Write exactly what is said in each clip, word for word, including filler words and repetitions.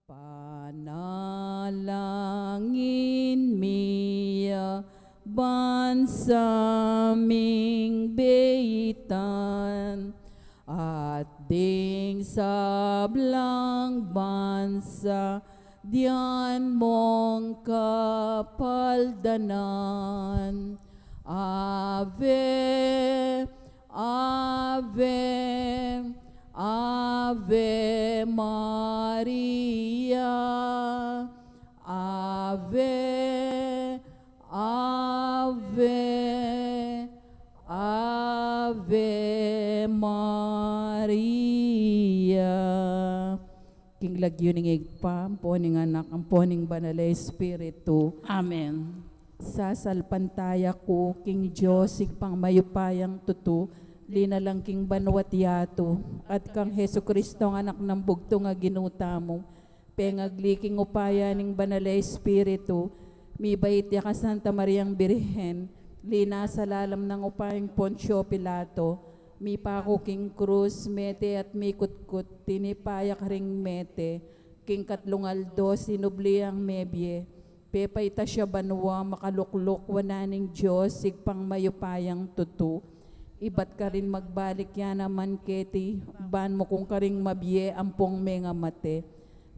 Panalangin mi ya bansa ming beitan, at ding sablang bansa dian mong kapaldanan. Ave, Ave, Ave Maria. Ave, Ave, Ave Maria. King lagyu ning Ibpa, ampo ning Anak, ampo ning Banal a Espiritu. Amen. Sasalpantaya ku king Dios, Ibpang mayupayang tutu, linalang king banua't yatu, at kang Jesucristo, Anak nang bugtung a Ginu tamu, pengagli king upaya ning Banal a Espiritu, mibait ya kang Santa Mariang Birhen, linasa lalam nang upayang Poncio Pilato, mipaku king krus, mete at mikutkut, tinipa ya karing mete, king katlung aldo sinubli yang mebie, pepaitas ya banua, makalukluk wanan ning Dios, Ibpang mayupayang tutu. Ibat karin magbalik ya naman keti, ban mukung karing mabie ampong mengamate.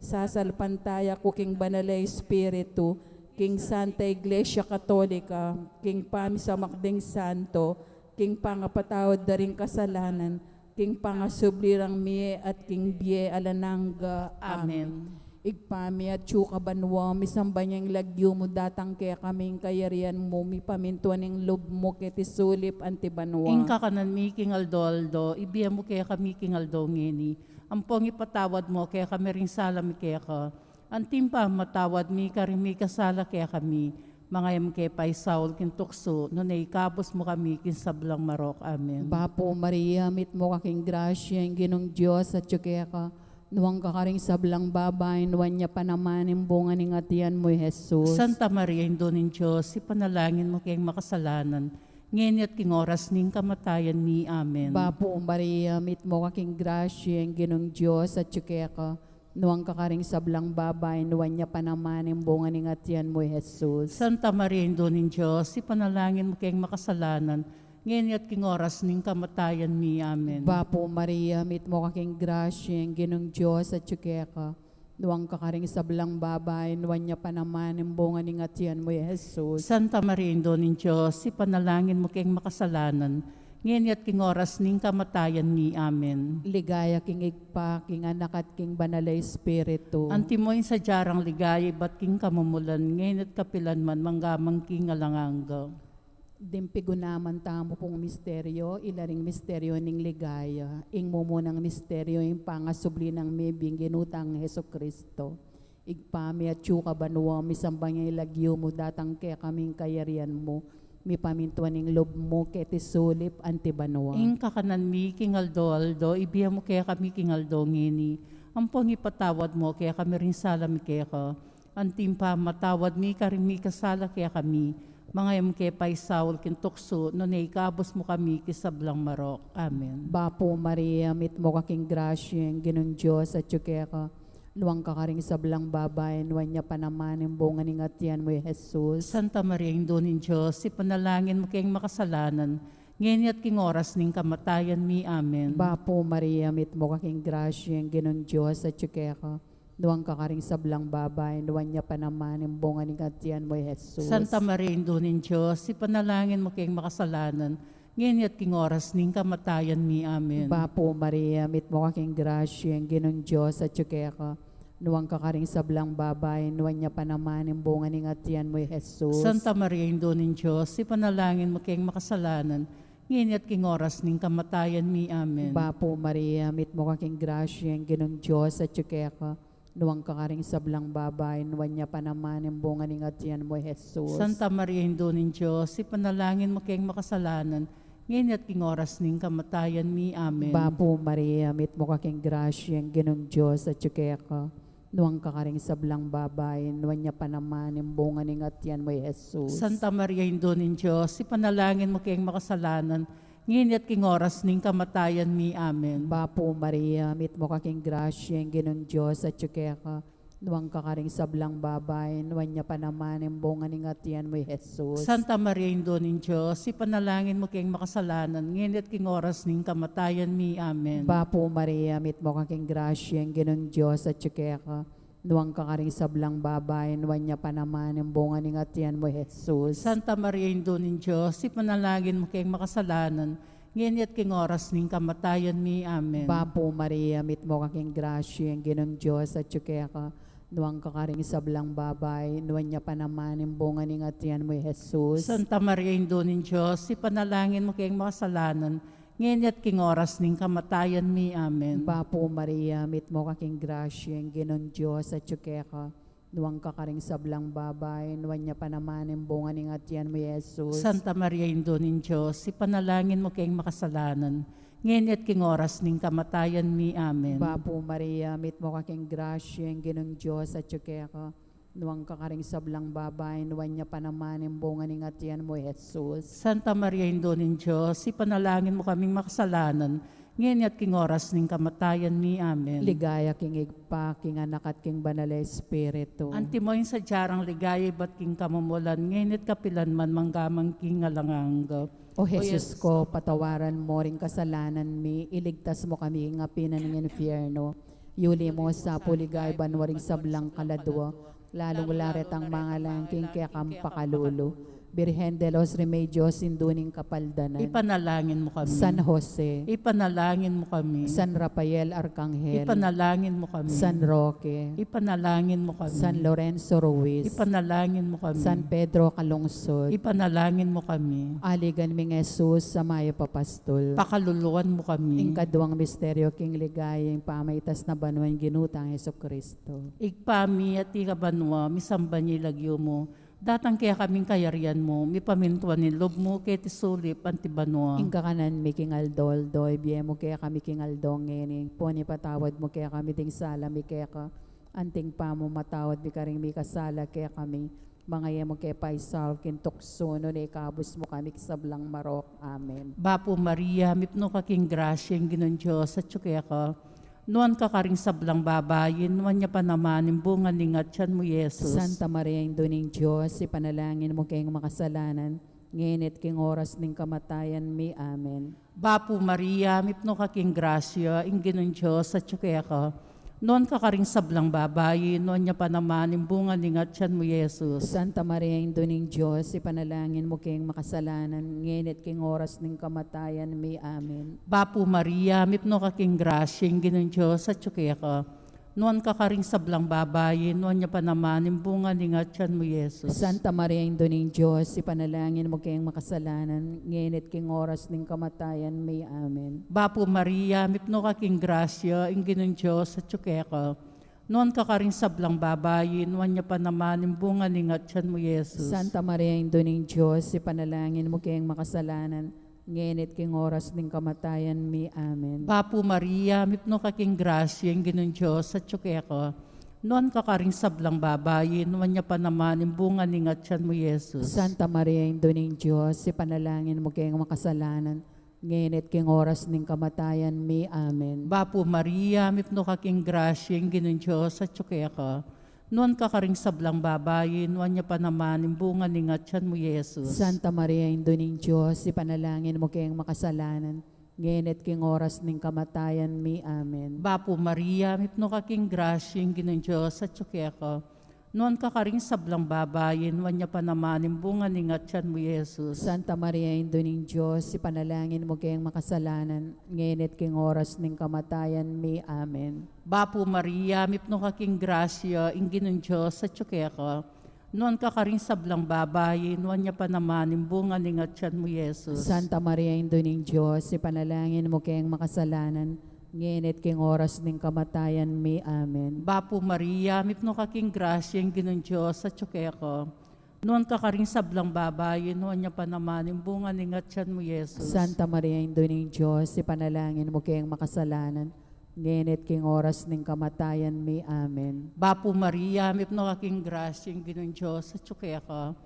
Sasalpantaya ku king Banal a Espiritu, king Santa Iglesia Katolika, king pamisamak ding santo, king pangapatawad da ring kasalanan, king pangasubli rang mie at king bie alang angga. Amen. Amen. Ibpa mi, atsu ka banua, misamban ya ing lagyu mu, datang kekami ing kayarian mu, mipamintuan ing lub mu keti sulip anti banua. Ing kakanan mi king aldo-aldo, ibie mu kekami king aldo ngeni. Ampong ipatawad mu kekami ring sala mi keka, anti ing pamamatawad mi karing mikasala kekami. Manga e mu ke paisaul king tuksu, nune ikabus mu kami king sablang marok. Amen. Bapu Maria, mitmu ka king grasya, ing Ginung Dios atyu keka. Nuan ka karing sablang babai, nuan ya pa naman ing bunga ning atian mu, i Jesus. Santa Maria, Indu ning Dios, ipanalangin mu keng makasalanan, ngeni at king oras ning kamatayan mi. Amen. Bapu Maria, mitmu ka king grasya, ing Ginung Dios atyu keka. Nuan ka karing sablang babai, nuan ya pa naman ing bunga ning atian mu, i Jesus. Santa Maria, Indu ning Dios, ipanalangin mu keng makasalanan, ngeni at king oras ning kamatayan mi. Amen. Bapu Maria, mitmu ka king grasya, ing Ginung Dios atyu keka. Nuan ka karing sablang babai, nuan ya pa naman ing bunga ning atian mu, i Jesus. Santa Maria, Indu ning Dios, ipanalangin mu keng makasalanan, ngeni at king oras ning kamatayan mi. Amen. Ligaya king Ibpa, king Anak, at king Banal a Espiritu. Antimo ing sadya rang ligaya ibat king kamumulan, ngeni at kapilan man, mangga man king alang angga. Ding pigunaman tamu pung misteryo, ila ring misteryo ning ligaya. Ing mumunang misteryo, ing pangasubli nang mebie ning Ginu tang Jesucristo. Ibpa mi atsu ka banua, misamban ya ing lagyu mu, datang kekami ing kayarian mu, mipamintuan ing lub mu keti sulip anti banua. Ing kakanan mi king aldo-aldo, ibie mu kekami king aldo ngeni. Ampong ipatawad mu kekami ring sala mi keka, anti ing pamamatawad mi karing mikasala kekami. Manga e mu ke paisaul king tuksu, nune ikabus mu kami king sablang marok. Amen. Bapu Maria, mitmu ka king grasya, ing Ginung Dios atyu keka. Nuan ka karing sablang babai, nuan ya pa naman ing bunga ning atian mu, i Jesus. Santa Maria, Indu ning Dios, ipanalangin mu keng makasalanan, ngeni at king oras ning kamatayan mi. Amen. Bapu Maria, mitmu ka king grasya, ing Ginung Dios atyu keka. Nuan ka karing sablang babai, nuan ya pa naman ing bunga ning atian mu, i Jesus. Santa Maria, Indu ning Dios, ipanalangin mu keng makasalanan, ngeni at king oras ning kamatayan mi. Amen. Bapu Maria, mitmu ka king grasya, ing Ginung Dios atyu keka. Nuan ka karing sablang babai, nuan ya pa naman ing bunga ning atian mu, i Jesus. Santa Maria, Indu ning Dios, ipanalangin mu keng makasalanan, ngeni at king oras ning kamatayan mi. Amen. Bapu Maria, mitmu ka king grasya, ing Ginung Dios atyu keka. Nuan ka karing sablang babai, nuan ya pa naman ing bunga ning atian mu, i Jesus. Santa Maria, Indu ning Dios, ipanalangin mu keng makasalanan, ngeni at king oras ning kamatayan mi. Amen. Bapu Maria, mitmu ka king grasya, ing Ginung Dios atyu keka. Nuan ka karing sablang babai, nuan ya pa naman ing bunga ning atian mu, i Jesus. Santa Maria, Indu ning Dios, ipanalangin mu keng makasalanan, ngeni at king oras ning kamatayan mi. Amen. Bapu Maria, mitmu ka king grasya, ing Ginung Dios atyu keka. Nuan ka karing sablang babai, nuan ya pa naman ing bunga ning atian mu, i Jesus. Santa Maria, Indu ning Dios, ipanalangin mu keng makasalanan, ngeni at king oras ning kamatayan mi. Amen. Bapu Maria, mitmu ka king grasya, ing Ginung Dios atyu keka. Nuan ka karing sablang babai, nuan ya pa naman ing bunga ning atian mu, i Jesus. Santa Maria, Indu ning Dios, ipanalangin mu keng makasalanan, ngeni at king oras ning kamatayan mi. Amen. Bapu Maria, mitmu ka king grasya, ing Ginung Dios atyu keka. Nuan ka karing sablang babai, nuan ya pa naman ing bunga ning atian mu, i Jesus. Santa Maria, Indu ning Dios, ipanalangin mu keng makasalanan, ngeni at king oras ning kamatayan mi. Amen. Bapu Maria, mitmu ka king grasya, ing Ginung Dios atyu keka. Nuan ka karing sablang babai, nuan ya pa naman ing bunga ning atian mu, i Jesus. Santa Maria, Indu ning Dios, ipanalangin mu keng makasalanan, ngeni at king oras ning kamatayan mi. Amen. Bapu Maria, mitmu ka king grasya, ing Ginung Dios atyu keka. Nuan ka karing sablang babai, nuan ya pa naman ing bunga ning atian mu, i Jesus. Santa Maria, Indu ning Dios, ipanalangin mu kaming makasalanan, ngeni at king oras ning kamatayan mi. Amen. Ligaya king Ibpa, king Anak, at king Banal a Espiritu. Antimo ing sadya rang ligaya ibat king kamumulan, ngeni at kapilan man, mangga man king alang angga. O Jesus ko, patawaran mu ring kasalanan mi, iligtas mu kami king api na ning infierno. Yuli mu sa pu king ligaya banua ring sablang kaladua, lalung-lalu retang mangailangan king kekang pakalulu. Birhen de los Remedios, Indu ning Kapaldanan. Ipanalangin mu kami. San Jose. Ipanalangin mu kami. San Rafael Arcangel. Ipanalangin mu kami. San Roque. Ipanalangin mu kami. San Lorenzo Ruiz. Ipanalangin mu kami. San Pedro Calungsod. Ipanalangin mu kami. Aligan ming Jesus a mayap a pastul. Pakaluluan mu kami. Ing kaduang misteryo king ligaya, ing pamaitas na banua ning Ginu tang Jesucristo. Ibpa mi, atiu ka banua, misamban ya ing lagyu mu. Datang kekami ing kayarian mu, mipamintuan ing lub mu keti sulip anti banua. Ing kakanan mi king aldo-aldo, ibie mu kekami king aldo ngeni, ampon ipatawad mu kekami ding sala mi keka, anti ing pamamatawad mi karing mikasala kekami, manga e mu ke paisaul king tuksu, nune ikabus mu kami king sablang marok. Amen. Bapu Maria, mipnu ka king grasya, ing Ginung Dios atyu keka. Nuan ka karing sablang babai, nuan ya pa naman ing bunga ning atian mu, Jesus. Santa Maria, Indu ning Dios, ipanalangin mu keng makasalanan, ngeni at king oras ning kamatayan mi. Amen. Bapu Maria, mipnu ka king grasya, ing Ginung Dios atyu keka. Nuan ka karing sablang babai, nuan ya pa naman ing bunga ning atian mu, Jesus. Santa Maria, Indu ning Dios, ipanalangin mu keng makasalanan, ngeni at king oras ning kamatayan mi. Amen. Bapu Maria, mipnu ka king grasya, ing Ginung Dios atyu keka. Nuan ka karing sablang babai, nuan ya pa naman ing bunga ning atian mu, Jesus. Santa Maria, Indu ning Dios, ipanalangin mu keng makasalanan, ngeni at king oras ning kamatayan mi. Amen. Bapu Maria, mipnu ka king grasya, ing Ginung Dios atyu keka. Nuan ka karing sablang babai, nuan ya pa naman ing bunga ning atian mu, Jesus. Santa Maria, Indu ning Dios, ipanalangin mu keng makasalanan, ngeni at king oras ning kamatayan mi. Amen. Bapu Maria, mipnu ka king grasya, ing Ginung Dios atyu keka. Nuan ka karing sablang babai, nuan ya pa naman ing bunga ning atian mu, Jesus. Santa Maria, Indu ning Dios, ipanalangin mu keng makasalanan, ngeni at king oras ning kamatayan mi. Amen. Bapu Maria, mipnu ka king grasya, ing Ginung Dios atyu keka. Nuan ka karing sablang babai, nuan ya pa naman ing bunga ning atian mu, Jesus. Santa Maria, Indu ning Dios, ipanalangin mu keng makasalanan, ngeni at king oras ning kamatayan mi. Amen. Bapu Maria, mipnu ka king grasya, ing Ginung Dios atyu keka. Nuan ka karing sablang babai, nuan ya pa naman ing bunga ning atian mu, Jesus. Santa Maria, Indu ning Dios, ipanalangin mu keng makasalanan, ngeni at king oras ning kamatayan mi. Amen. Bapu Maria, mipnu ka king grasya, ing Ginung Dios atyu keka. Nuan ka karing sablang babai, nuan ya pa naman ing bunga ning atian mu, Jesus. Santa Maria, Indu ning Dios, ipanalangin mu keng makasalanan, ngeni at king oras ning kamatayan mi. Amen. Bapu Maria, mipnu ka king grasya, ing Ginung Dios atyu keka. Nuan ka karing sablang babai, nuan ya pa naman ing bunga ning atian mu, Jesus. Santa Maria, Indu ning Dios, ipanalangin mu keng makasalanan, ngeni at king oras ning kamatayan mi. Amen. Bapu Maria, mipnu ka king grasya, ing Ginung Dios atyu keka.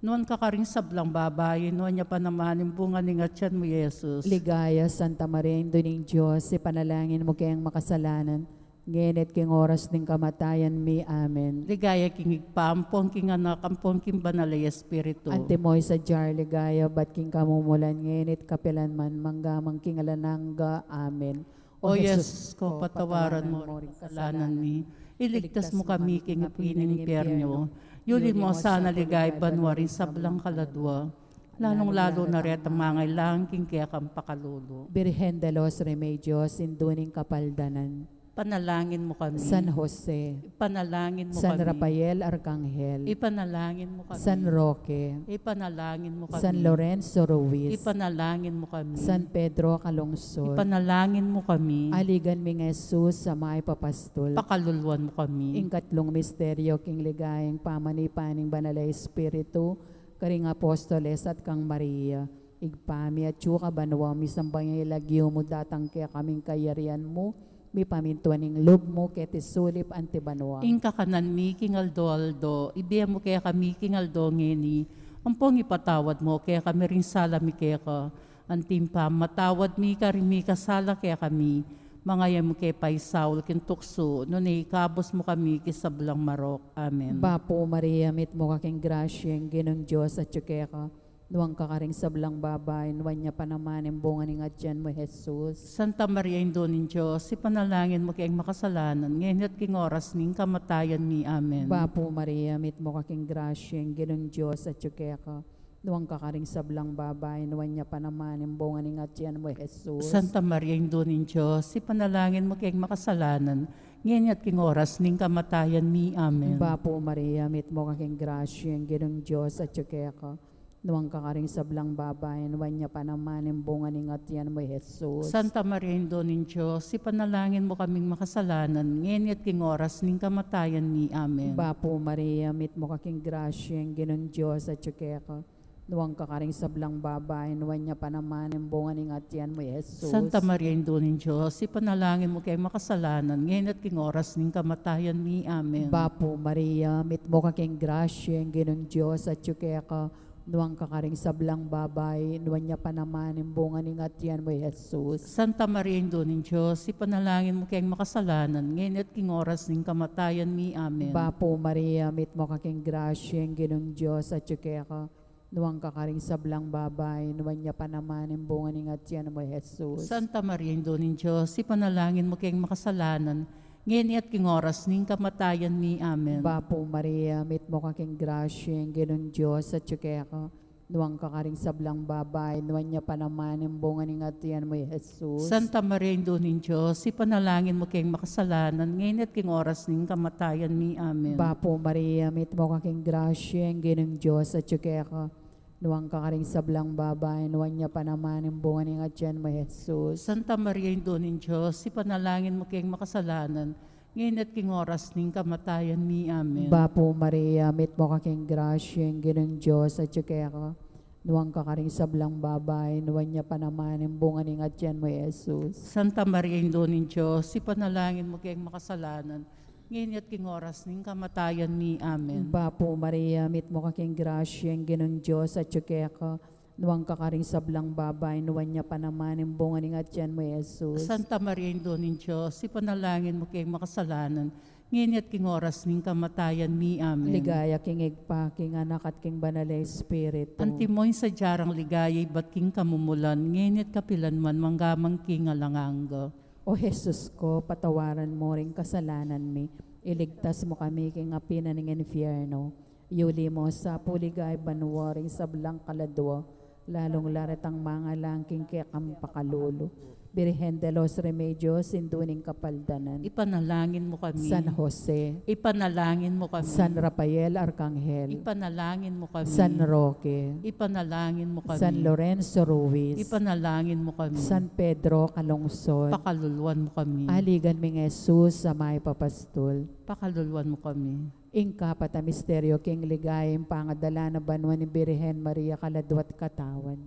Nuan ka karing sablang babai, nuan ya pa naman ing bunga ning atian mu, Jesus. Ligaya, Santa Maria, Indu ning Dios, ipanalangin mu keng makasalanan, Ngeni at king oras ning kamatayan mi. Amen. Ligaya king Ibpa, ampon king Anak, ampon king Banal a Espiritu. Antimo ing sadya a ligaya, ibat king kamumulan, ngeni at kapilan man, mangga man king alang angga. Amen. O Jesus ko, patawaran mo ring kasalanan mi. Iligtas mo kami king api ning impyerno. Yuli mo sana king ligaya banua ring sablang kaladua, lalung-lalu na retang mangailangan king kekang pakalulu. Birhen de los Remedios, Indu ning Kapaldanan. Ipanalangin mo kami. San Jose. Ipanalangin mo kami. San Rafael Arkanghel. Ipanalangin mo kami. San Roque. Ipanalangin mo kami. San Lorenzo Ruiz. Ipanalangin mo kami. San Pedro Calungsod. Ipanalangin mo kami. Aligan mi ngan Jesus a mayap a pastul. Pakaluluan mo kami. Ing katlung misteryo king ligaya, ing pamanipa ning Banal a Espiritu karing apostoles at kang Maria. Ibpa mi, atsu ka banua, misamban ya ing lagyu mu, datang kekami ing kayarian mu, mipamintuan ing lub mu keti sulip anti banua. Ing kakanan mi king aldo-aldo ibie mu kekami king aldo ngeni, ampon ipatawad mu kekami ring sala mi keka, anti ing pamamatawad mi karing mikasala kekami. Manga e mu ke paisaul king tuksu, nune ikabus mu kami king sablang marok. Amen. Bapu Maria, mitmu ka king grasya, ing Ginung Dios atyu keka. Nuan ka karing sablang babai, nuan ya pa naman ing bunga ning atian mu, Jesus. Santa Maria, Indu ning Dios, ipanalangin mu keng makasalanan, ngeni at king oras ning kamatayan mi. Amen. Bapu Maria, mitmu ka king grasya, ing Ginung Dios atyu keka. Nuan ka karing sablang babai, nuan ya pa naman ing bunga ning atian mu, Jesus. Santa Maria, Indu ning Dios, ipanalangin mu keng makasalanan, ngeni at king oras ning kamatayan mi. Amen. Bapu Maria, mitmu ka king grasya, ing Ginung Dios atyu keka. Nuan ka karing sablang babai, nuan ya pa naman ing bunga ning atian mu, Jesus. Santa Maria, Indu ning Dios, ipanalangin mu kaming makasalanan, ngeni at king oras ning kamatayan mi. Amen. Bapu Maria, mitmu ka king grasya, ing Ginung Dios atyu keka. Nuan ka karing sablang babai, nuan ya pa naman ing bunga ning atian mu, Jesus. Santa Maria, Indu ning Dios, ipanalangin mu keng makasalanan, ngeni at king oras ning kamatayan mi. Amen. Bapu Maria, mitmu ka king grasya, ing Ginung Dios atyu keka. Nuan ka karing sablang babai, nuan ya pa naman ing bunga ning atian mu, Jesus. Santa Maria, Indu ning Dios, ipanalangin mu keng makasalanan, ngeni at king oras ning kamatayan mi. Amen. Bapu Maria, mitmu ka king grasya, ing Ginung Dios atyu keka. Nuan ka karing sablang babai, nuan ya pa naman ing bunga ning atian mu, Jesus. Santa Maria, Indu ning Dios, ipanalangin mu keng makasalanan, ngeni at king oras ning kamatayan mi. Amen. Bapu Maria, mitmu ka king grasya, ing Ginung Dios atyu keka. Nuan ka karing sablang babai, nuan ya pa naman ing bunga ning atian mu, Jesus. Santa Maria, Indu ning Dios, ipanalangin mu keng makasalanan, ngeni at king oras ning kamatayan mi. Amen. Bapu Maria, mitmu ka king grasya, ing Ginung Dios atyu keka. Nuan ka karing sablang babai, nuan ya pa naman ing bunga ning atian mu, Jesus. Santa Maria, Indu ning Dios, ipanalangin mu keng makasalanan, ngeni at king oras ning kamatayan mi. Amen. Bapu Maria, mitmu ka king grasya, ing Ginung Dios atyu keka. Nuan ka karing sablang babai, nuan ya pa naman ing bunga ning atian mu, Jesus. Santa Maria, Indu ning Dios, ipanalangin mu keng makasalanan, ngeni at king oras ning kamatayan mi. Amen. Bapu Maria, mitmu ka king grasya, ing Ginung Dios atyu keka. Nuan ka karing sablang babai, nuan ya pa naman ing bunga ning atian mu, Jesus. Santa Maria, Indu ning Dios, ipanalangin mu keng makasalanan, ngeni at king oras ning kamatayan mi. Amen. Ligaya king Ibpa, king Anak, at king Banal a Espiritu. Antimo ing sadya rang ligaya ibat king kamumulan, ngeni at kapilan man, mangga man king alang angga. O Jesus ko, patawaran mo ring kasalanan mi, iligtas mo kami king api na ning infierno, yuli mo sa pu king ligaya banua ring sablang kaladua, lalung-lalu retang mangailangan king kekang pakalulu. Birhen de los Remedios, Indu ning Kapaldanan. Ipanalangin mo kami. San Jose. Ipanalangin mo kami. San Rafael Arkanghel. Ipanalangin mo kami. San Roque. Ipanalangin mo kami. San Lorenzo Ruiz. Ipanalangin mo kami. San Pedro Calungsod. Pakaluluan mo kami. Aligan mi ngan Jesus a mayap a pastul. Pakaluluan mo kami. Ing kapat a misteryo king ligaya, ing pangadala na banua ning Birhen Maria kaladua at katawan.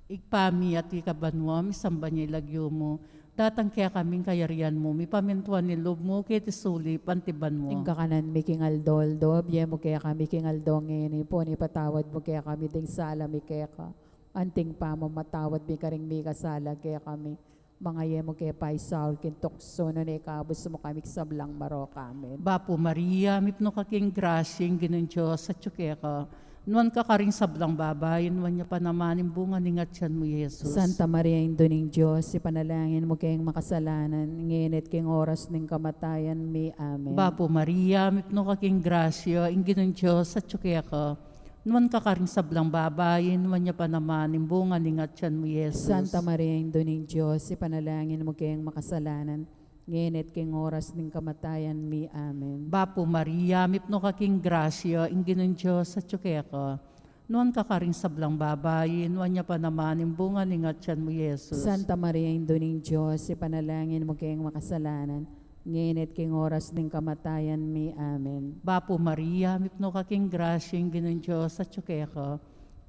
Ibpa mi, atyu ka banua, misamban ya ing lagyu mu, datang kekami ing kayarian mu, mipamintuan ing lub mu keti sulip anti banua. Ing kakanan mi king aldo-aldo ibie mu kekami king aldo ngeni, ampon ipatawad mu kekami ding sala mi keka, anti ing pamamatawad mi karing mikasala kekami. Manga e mu ke paisaul king tuksu, nune ikabus mu kami king sablang marok. Amen. Bapu Maria, mipnu ka king grasya, ing Ginung Dios atyu keka. Nuan ka karing sablang babai, nuan ya pa naman ing bunga ning atyan mu, Jesus. Santa Maria, Indu ning Dios, ipanalangin mu keng makasalanan, ngeni at king oras ning kamatayan mi. Amen. Bapu Maria, mipnu ka king grasya, ing Ginung Dios atyu keka. Nuan ka karing sablang babai, nuan ya pa naman ing bunga ning atyan mu, Jesus. Santa Maria, Indu ning Dios, ipanalangin mu keng makasalanan, ngeni at king oras ning kamatayan mi. Amen. Bapu Maria, mipnu ka king grasya, ing Ginung Dios atyu keka. Nuan ka karing sablang babai, nuan ya pa naman ing bunga ning atyan mu, Jesus. Santa Maria, Indu ning Dios, ipanalangin mu keng makasalanan, ngeni at king oras ning kamatayan mi. Amen. Bapu Maria, mipnu ka king grasya, ing Ginung Dios atyu keka.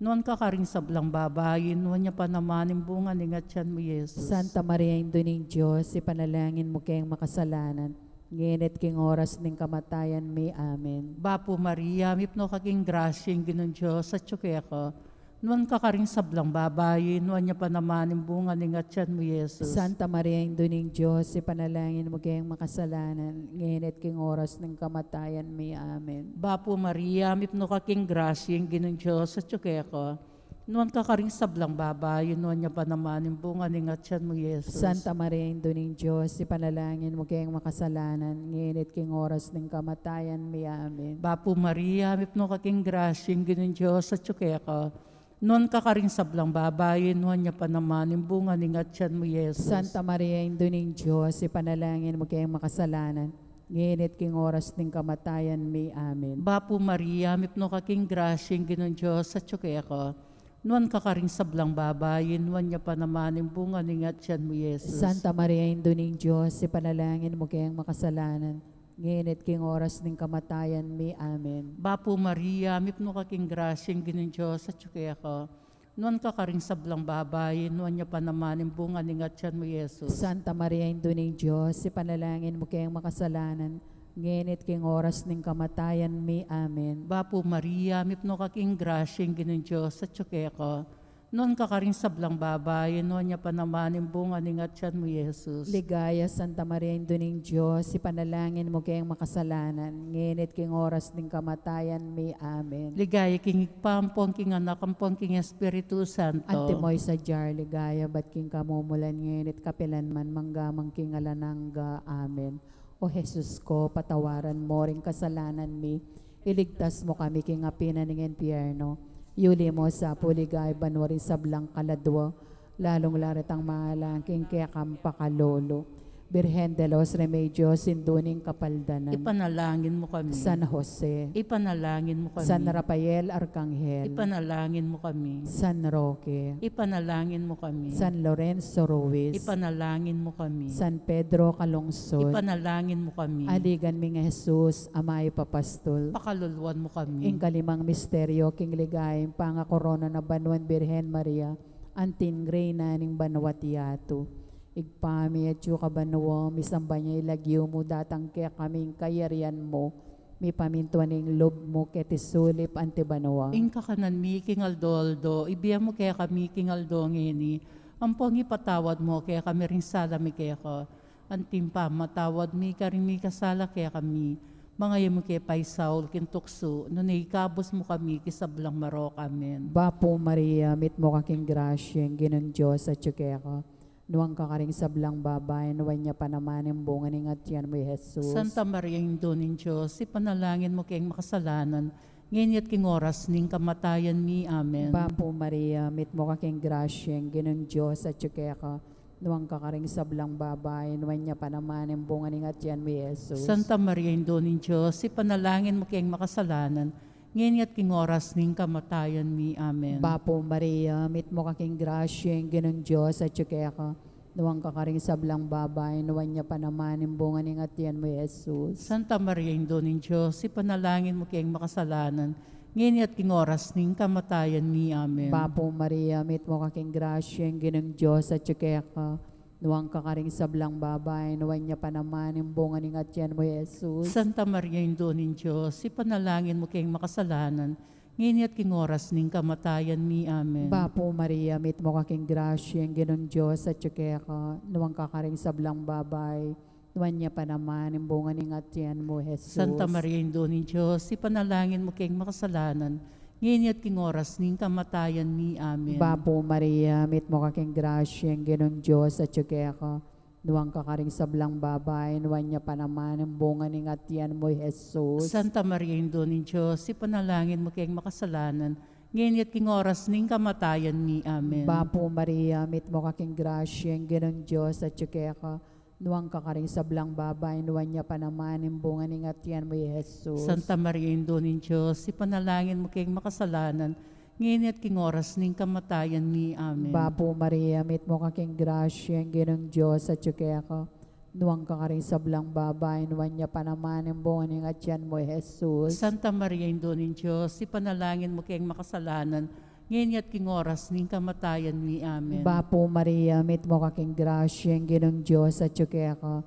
Nuan ka karing sablang babai, nuan ya pa naman ing bunga ning atyan mu, Jesus. Santa Maria, Indu ning Dios, ipanalangin mu keng makasalanan, ngeni at king oras ning kamatayan mi. Amen. Bapu Maria, mipnu ka king grasya, ing Ginung Dios atyu keka. Nuan ka karing sablang babai, nuan ya pa naman ing bunga ning atyan mu, Jesus. Santa Maria, Indu ning Dios, ipanalangin mu keng makasalanan, ngeni at king oras ning kamatayan mi. Amen. Bapu Maria, mipnu ka king grasya, ing Ginung Dios atyu keka. Nuan ka karing sablang babai, nuan ya pa naman ing bunga ning atyan mu, Jesus. Santa Maria, Indu ning Dios, ipanalangin mu keng makasalanan, ngeni at king oras ning kamatayan mi. Amen. Bapu Maria, mipnu ka king grasya, ing Ginung Dios atyu keka. Nuan ka karing sablang babai, nuan ya pa naman ing bunga ning atyan mu, Jesus. Santa Maria, Indu ning Dios, ipanalangin mu keng makasalanan, ngeni at king oras ning kamatayan mi. Amen. Bapu Maria, mipnu ka king grasya, ing Ginung Dios atyu keka. Nuan ka karing sablang babai, nuan ya pa naman ing bunga ning atyan mu, Jesus. Santa Maria, Indu ning Dios, ipanalangin mu keng makasalanan, ngeni at king oras ning kamatayan mi. Amen. Bapu Maria, mipnu ka king grasya, ing Ginung Dios atyu keka. Nuan ka karing sablang babai, nuan ya pa naman ing bunga ning atyan mu, Jesus. Santa Maria, Indu ning Dios, ipanalangin mu keng makasalanan, ngeni at king oras ning kamatayan mi. Amen. Bapu Maria, mipnu ka king grasya, ing Ginung Dios atyu keka. Nuan ka karing sablang babai, nuan ya pa naman ing bunga ning atyan mu, Jesus. Ligaya, Santa Maria, Indu ning Dios, ipanalangin mu keng makasalanan, ngeni at king oras ning kamatayan mi. Amen. Ligaya king Ibpa, ampon king Anak, ampon king Espiritu Santo. Antimo ing sadya ring ligaya, ibat king kamumulan, ngeni at kapilan man, mangga man king alang angga. Amen. O Jesus ko, patawaran mu ring kasalanan mi, iligtas mu kami king api na ning impyerno, yuli mu sa pu king ligaya banua ring sablang kaladua, lalung-lalu retang mangailangan king kekang pakalulu. Birhen de los Remedios, Indu ning Kapaldanan. Ipanalangin mu kami. San Jose. Ipanalangin mu kami. San Rafael Arkanghel. Ipanalangin mu kami. San Roque. Ipanalangin mu kami. San Lorenzo Ruiz. Ipanalangin mu kami. San Pedro Calungsod. Ipanalangin mu kami. Aligan mi ngang Jesus a mayap a pastul. Pakaluluan mu kami. Ing kalimang misteryo king ligaya, ing pangakorona na banua ning Birhen Maria, anting reyna ning banua't yatu. Ibpa mi, atyu ka banua, misamban ya ing lagyu mu, datang kekami ing kayarian mu, mipamintuan ing lub mu keti sulip anti banua. Ing kakanan mi king aldo-aldo ibie mu kekami king aldo ngeni, ampon ipatawad mu kekami ring sala mi keka, anting pamamatawad mi karing mikasala kekami. Manga e mu ke paisaul king tuksu, nune ikabus mu kami king sablang marok. Amen. Bapu Maria, mitmu ka king grasya, ing Ginung Dios atyu keka. Nuan ka karing sablang babai, nuan ya pa naman ing bunga ning atian mu, i Jesus. Santa Maria, Indu ning Dios, ipanalangin mu keng makasalanan, ngeni at king oras ning kamatayan mi. Amen. Bapu Maria, mitmu ka king grasya, ing Ginung Dios atyu keka. Nuan ka karing sablang babai, nuan ya pa naman ing bunga ning atian mu, i Jesus. Santa Maria, Indu ning Dios, ipanalangin mu keng makasalanan, ngeni at king oras ning kamatayan mi. Amen. Bapu Maria, mitmu ka king grasya, ing Ginung Dios atyu keka. Nuan ka karing sablang babai, nuan ya pa naman ing bunga ning atian mu, i Jesus. Santa Maria, Indu ning Dios, ipanalangin mu keng makasalanan, ngeni at king oras ning kamatayan mi. Amen. Bapu Maria, mitmu ka king grasya, ing Ginung Dios atyu keka. Nuan ka karing sablang babai, nuan ya pa naman ing bunga ning atian mu, i Jesus. Santa Maria, Indu ning Dios, ipanalangin mu keng makasalanan, ngeni at king oras ning kamatayan mi. Amen. Bapu Maria, mitmu ka king grasya, ing Ginung Dios atyu keka, nuan ka karing sablang babai, nuan ya pa naman ing bunga ning atian mu, Jesus. Santa Maria, Indu ning Dios, ipanalangin mu keng makasalanan, ngeni at king oras ning kamatayan mi. Amen. Bapu Maria, mitmu ka king grasya, ing Ginung Dios atyu keka, nuan ka karing sablang babai, nuan ya pa naman ing bunga ning atian mu, Jesus. Santa Maria, Indu ning Dios, ipanalangin mu keng makasalanan, ngeni at king oras ning kamatayan mi. Amen. Bapu Maria, mitmu ka king grasya, ing Ginung Dios atyu keka, nuan ka karing sablang babai, nuan ya pa naman ing bunga ning atian mu, Jesus. Santa Maria, Indu ning Dios, ipanalangin mu keng makasalanan, ngeni at king oras ning kamatayan mi. Amen. Bapu Maria, mitmu ka king grasya, ing Ginung Dios atyu keka, nuan ka karing sablang babai, nuan ya pa naman ing bunga ning atian mu, Jesus. Santa Maria, Indu ning Dios, ipanalangin mu keng makasalanan, ngeni at king oras ning kamatayan mi. Amen. Bapu Maria, mitmu ka king grasya, ing Ginung Dios atyu keka,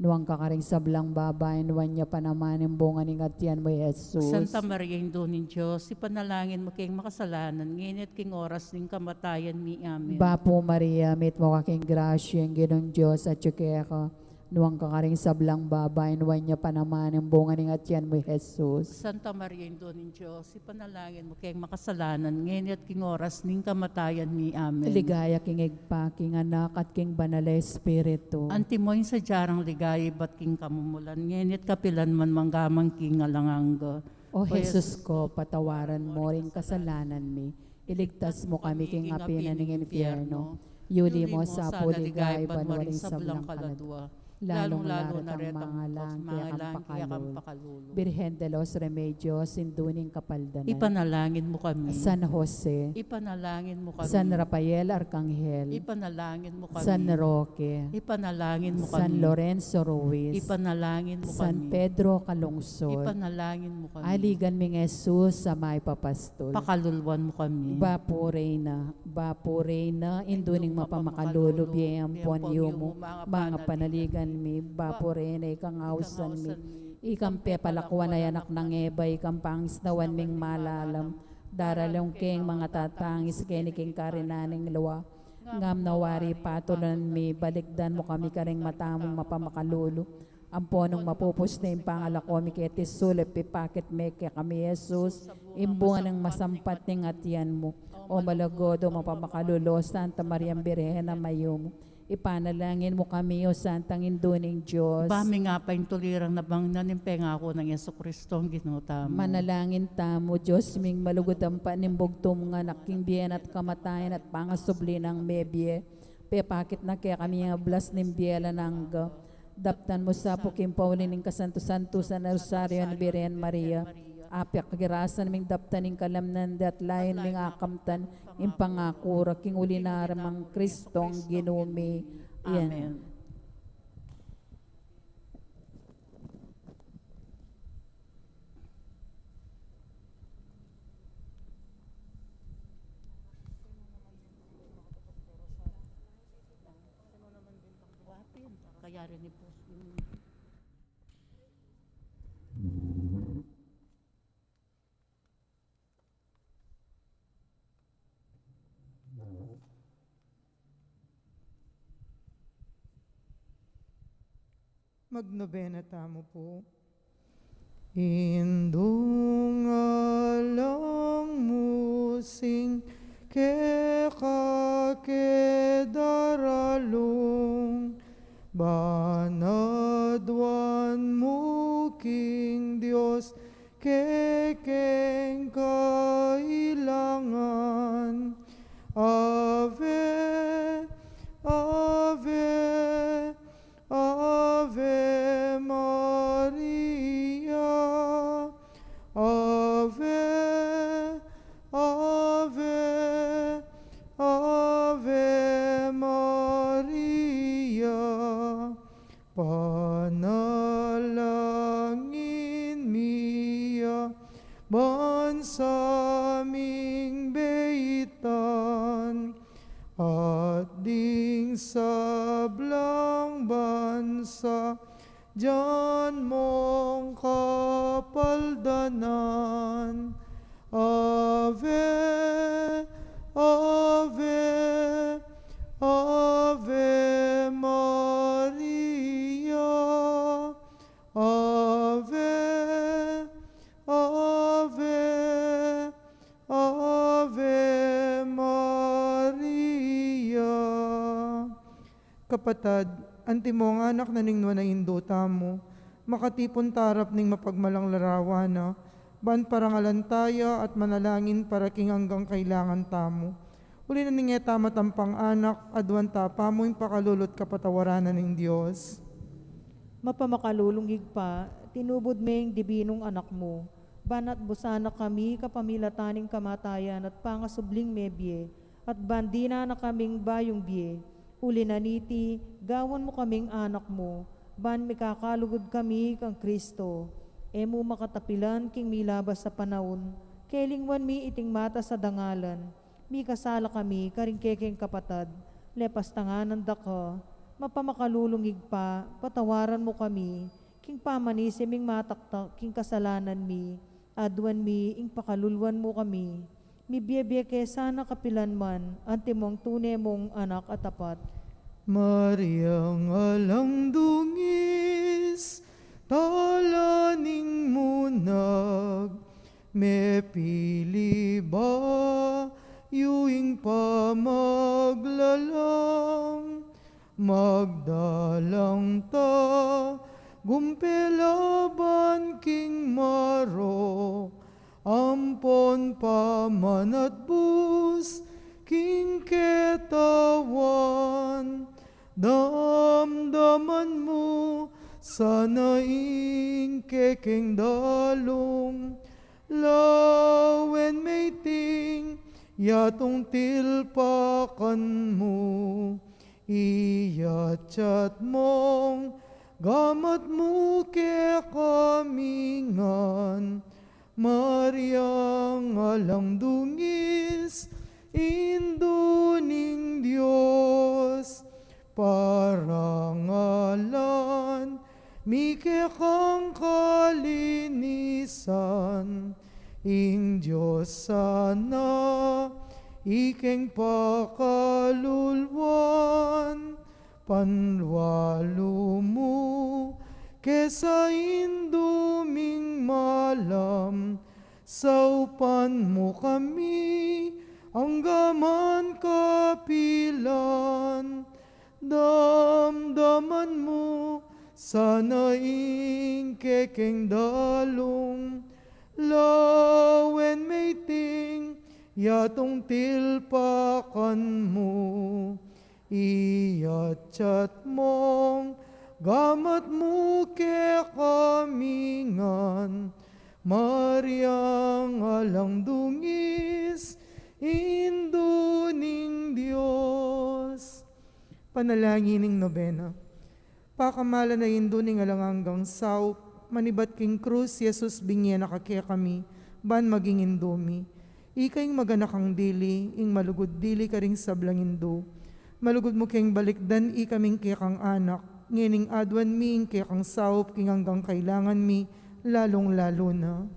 nuan ka karing sablang babai, nuan ya pa naman ing bunga ning atian mu, Jesus. Santa Maria, Indu ning Dios, ipanalangin mu keng makasalanan, ngeni at king oras ning kamatayan mi. Amen. Bapu Maria, mitmu ka king grasya, ing Ginung Dios atyu keka, nuan ka karing sablang babai, nuan ya pa naman ing bunga ning atian mu, Jesus. Santa Maria, Indu ning Dios, ipanalangin mu keng makasalanan, ngeni at king oras ning kamatayan mi. Amen. Ligaya king Ibpa, king Anak, at king Banal a Espiritu. Antimo ing sadya rang ligaya ibat king kamumulan, ngeni at kapilan man, mangga man king alang angga. O Jesus ko, patawaran mu ring kasalanan mi, iligtas mu kami king api na ning infierno, yuli mu sa pu ligaya banua ring sablang kaladua, lalung-lalu na retang mangailangan kekang pakalulu. Birhen de los Remedios, Indu ning Kapaldanan. Ipanalangin mu kami. San Jose. Ipanalangin mu kami. San Rafael Arcangel. Ipanalangin mu kami. San Roque. Ipanalangin mu kami. San Lorenzo Ruiz. Ipanalangin mu kami. San Pedro Calungsod. Ipanalangin mu kami. Aligan ming Jesus a mayupayang pastul. Pakaluluan mu kami. Bapu Reyna, Bapu Reyna, Indu ning mapamakalulu, bie ampon yumu, manga panaligan mi. Bapu Reyna, ikang ausan mi, ikang pepalakuan a anak nang Eva, ikang pangisnawan ming malalam, daralan keng manga tatangis keni king karinan ning lua. Ngam na wari patulan mi, balikdan mu kami karing mata mung mapamakalulu, ampo nung mapupus na ing pangalako mi keti sulip, ipakit me kekami i Jesus, ing bunga ning masampat ning atian mu. O malugud, o mapamakalulu, Santa Maria Birhen a mayumu, ipanalangin mu kami, o Santang Indu ning Dios. Iba mi nga pa ing tulirang nabang na ning pengaku nang Jesucristo, Ginu tamu. Manalangin tamu. Dios ming malugud, ampa ning bugtung mung anak, king bie na at kamatayan at pangasubli nang mebie, pepakit na kekami ing ablas ning bie alang angga. Daptan mu sa pu king pauli ning kasantu-santusan a Rosario ning Birhen Maria. Apia kagirasan ming daptan ing kalamnan da at layun ming akamtan ing pangaku ra king uli na ramang Kristong Ginu mi. Amen. Kaya rin i-post yung Magnobena tamu pu. Indung alang mu sing keka ke daralung, banadwan mu king Dios kekeng kailangan. Ave, Ave, Ave Maria. Ave, Ave, Ave Maria. Panalangin mi ya bansa ming beitan, at ding sablang bansa dyan mong kapaldanan, at Ave, Ave, Ave Maria. Ave, Ave, Ave Maria. Kapatad, antimong anak na ning nuan a Indu tamu, makatipun ta arap ning mapagmalang larawan na, ban parangalan taya at manalangin para king anggang kailangan tamu. Uli na ning e ta matampang anak, aduan ta pamu ing pakalulu at kapatawaran na ning Dios. Mapamakalulung Ibpa, tinubud me ing dibinung Anak mu, ban atbusan na kami kapamilatan ning kamatayan at pangasubling mebie, at ban dinan na kaming bayung bie. Uli na niti, gawan mu kaming anak mu, ban mikakalugud kami kang Kristo. E mu makatapilan king milabas a panaun, kelingwan mi iting matas a dangalan. Mikasala kami karing kekeng kapatad, lepas ta ngan da ka, mapamakalulung Ibpa, patawaran mu kami, king pamanisi ming mataktak king kasalanan mi, aduan mi ing pakaluluan mu kami. Mibie-bie ke sana kapilan man, antimong tune mung anak a tapat. Mariang alang dungis, tala ning munag, mepili bayu ing pamaglalang, magdalang ta gumpela ban king marok, ampon pamanatbus king ketawan. Damdaman mu sana ing kekeng dalung, lawen me iting yatung tilpakan mu, iyatyat mung gamat mu kekami ngan. Mariang alang dungis, Indu ning Dios, parangalan mi kekang kalinisan, ing Dios sana ikeng pakaluluan, panwalu mu ke sa Indu ming malam, saupan mu kami anggaman kapilan. Damdaman mu sana ing kekeng dalung, lawen me iting yatung tilpakan mu, iyatyat mung gamat mu kekami ngan. Mariang alang dungis, Indu ning Dios. Panalangin ning nobena. Pakamalan a Indu ning alang anggang saup, manibat king krus, Jesus, binye na ka kekami ban maging Indu mi. Ika ing maganakang dili, ing malugud dili karing sablang Indu. Malugud mu keng balikdan ikaming kekang anak, ngening aduan mi ing kekang saup king anggang kailangan mi, lalung-lalu na.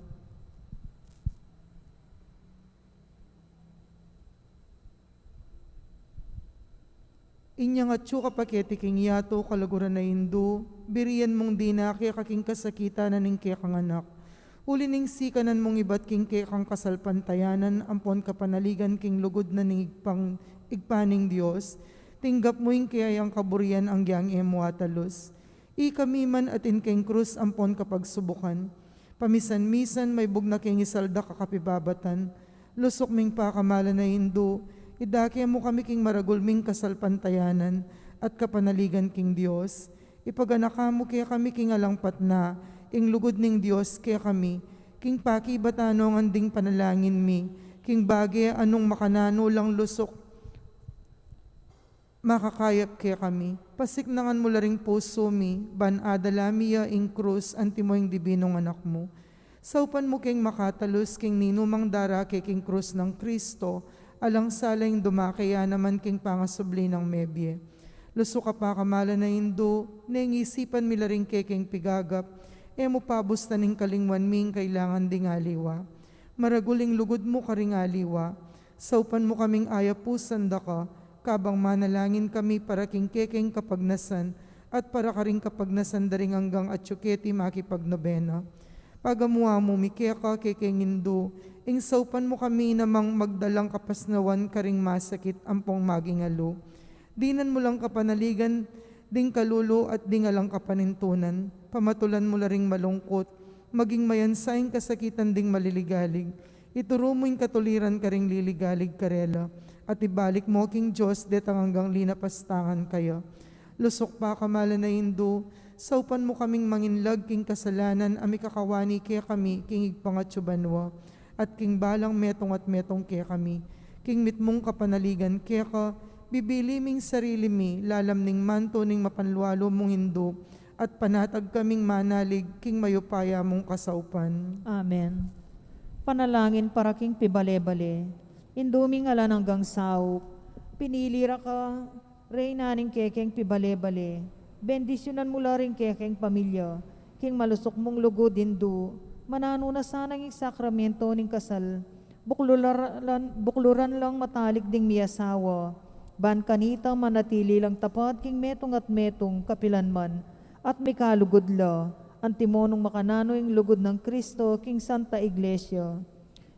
Inyang atyu ka pa keti king yatu, kaluguran a Indu, birian mung dinake ka king kasakitan na ning kekang anak. Uli ning sikanan mung ibat king kekang kasalpantayanan ampon kapanaligan king lugud na ning Ibpang, Ibpa ning Dios, tinggap mu ing kayang kaburian anggyang e mu atalus. Ikami man atin keng krus ampon kapagsubukan, pamisan-misan maybug na keng isaldak a kapibabatan. Lusuk ming pakamalan a Indu, idake mu kami king maragul ming kasalpantayanan at kapanaligan king Dios. Ipaganaka mu kekami king alang patna ing lugud ning Dios kekami, king pakibatan nong anding panalangin mi, king bage a nung makananu lang lusuk makakayap kekami. Pasiknangan mu la ring pusu mi, ban adala mi ya ing krus antimo ing dibinung anak mu. Saupan mu keng makatalus king ninumang darake king krus nang Kristo, alang sala ing dumake ya naman king pangasubli nang mebie. Lusuk a pakamalan a Indu, neng isipan mi la ring kekeng pigagap, e mu pabustan ing kalingwan mi ing kailangan ding aliwa. Maragul ing lugud mu karing aliwa. Saupan mu kaming ayapusan da ka, kabang manalangin kami para king kekeng kapagnasan, at para karing kapagnasan da ring anggang atyu keti makipagnobena. Pagamuan mu mi keka kekeng Indu, ing saupan mu kami namang magdalang kapasnawan karing masakit ampong maging alu. Dinan mu lang kapanaligan ding kalulu at ding alang kapanintunan, pamatulan mu la ring malungkut, maging mayansa ing kasakitan ding maliligalig. Ituru mu ing katuliran karing liligalig karela, at ibalik mu king Dios detang anggang linapastangan kaya. Lusuk pakamalan a Indu, saupan mu kaming manginlag king kasalanan a mikakawani kekami king Ibpang atyu banua, at king balang metung at metung kekami. King mitmung kapanaligan keka, bibili ming sarili mi lalam ning mantu ning mapanlualu mung Indu, at panatag kaming manalig king mayupaya mung kasaupan. Amen. Panalangin para king pibale-bale. Indu ming alang anggang saup, pinili ra ka Reyna ning kekeng pibale-bale, bendisyunan mu la ring kekeng pamilya king malusuk mung lugud, Indu. Mananu na sana ing sakramento ning kasal, bukluran, bukluran lang matalik ding miasawa, ban kanita manatili lang tapat king metung at metung kapilan man, at mikalugud la, antimo nung makananu ing lugud nang Kristo king Santa Iglesia.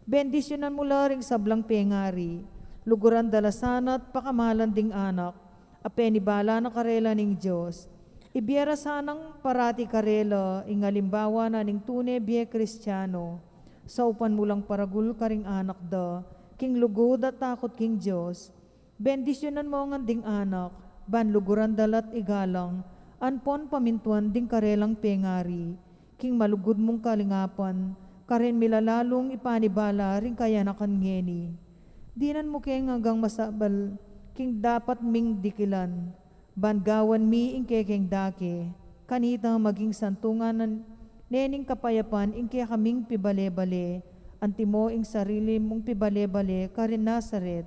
Bendisyunan mu la ring sablang pengari, luguran da la sana at pakamalan ding anak a penibala na karela ning Dios. Ibie ra sanang parati karela ing alimbawa na ning tune bie Kristiano. Saupan mu lang paragul karing anak da king lugud at takut king Dios. Bendisyunan mu ngan ding anak, ban luguran da la't igalang ampon pamintuan ding karelang pengari king malugud mung kalingapan, karin mi la lalung ipanibala ring kayanakan ngeni. Dinan mu keng anggang masabal king dapat ming dikilan, ban gawan mi ing kekeng dake, kanita maging santungan ne ning kapayapan ing kekaming pibale-bale, antimo ing sarili mung pibale-bale karin Nazaret.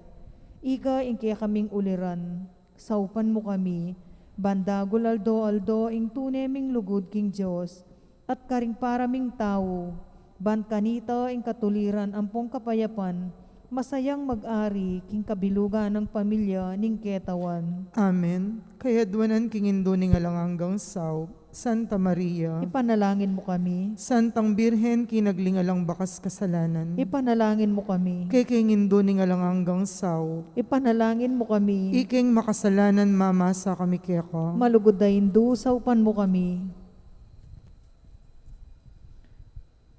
Ika ing kekaming uliran, saupan mu kami, ban dagul aldo-aldo ing tune ming lugud king Dios, at karing para ming tau, ban kanita ing katuliran ampong kapayapan, masayang mag-ari king kabilugan nang pamilya ning ketawan. Amen. Kayadwanan king Indu ning alang anggang saup, Santa Maria. Ipanalangin mu kami. Santang Birhen, kinagling alang bakas kasalanan. Ipanalangin mu kami. Kekeng Indu ning alang anggang saup. Ipanalangin mu kami. Ikeng makasalanan, mamasa kami keka. Malugud a Indu, saupan mu kami.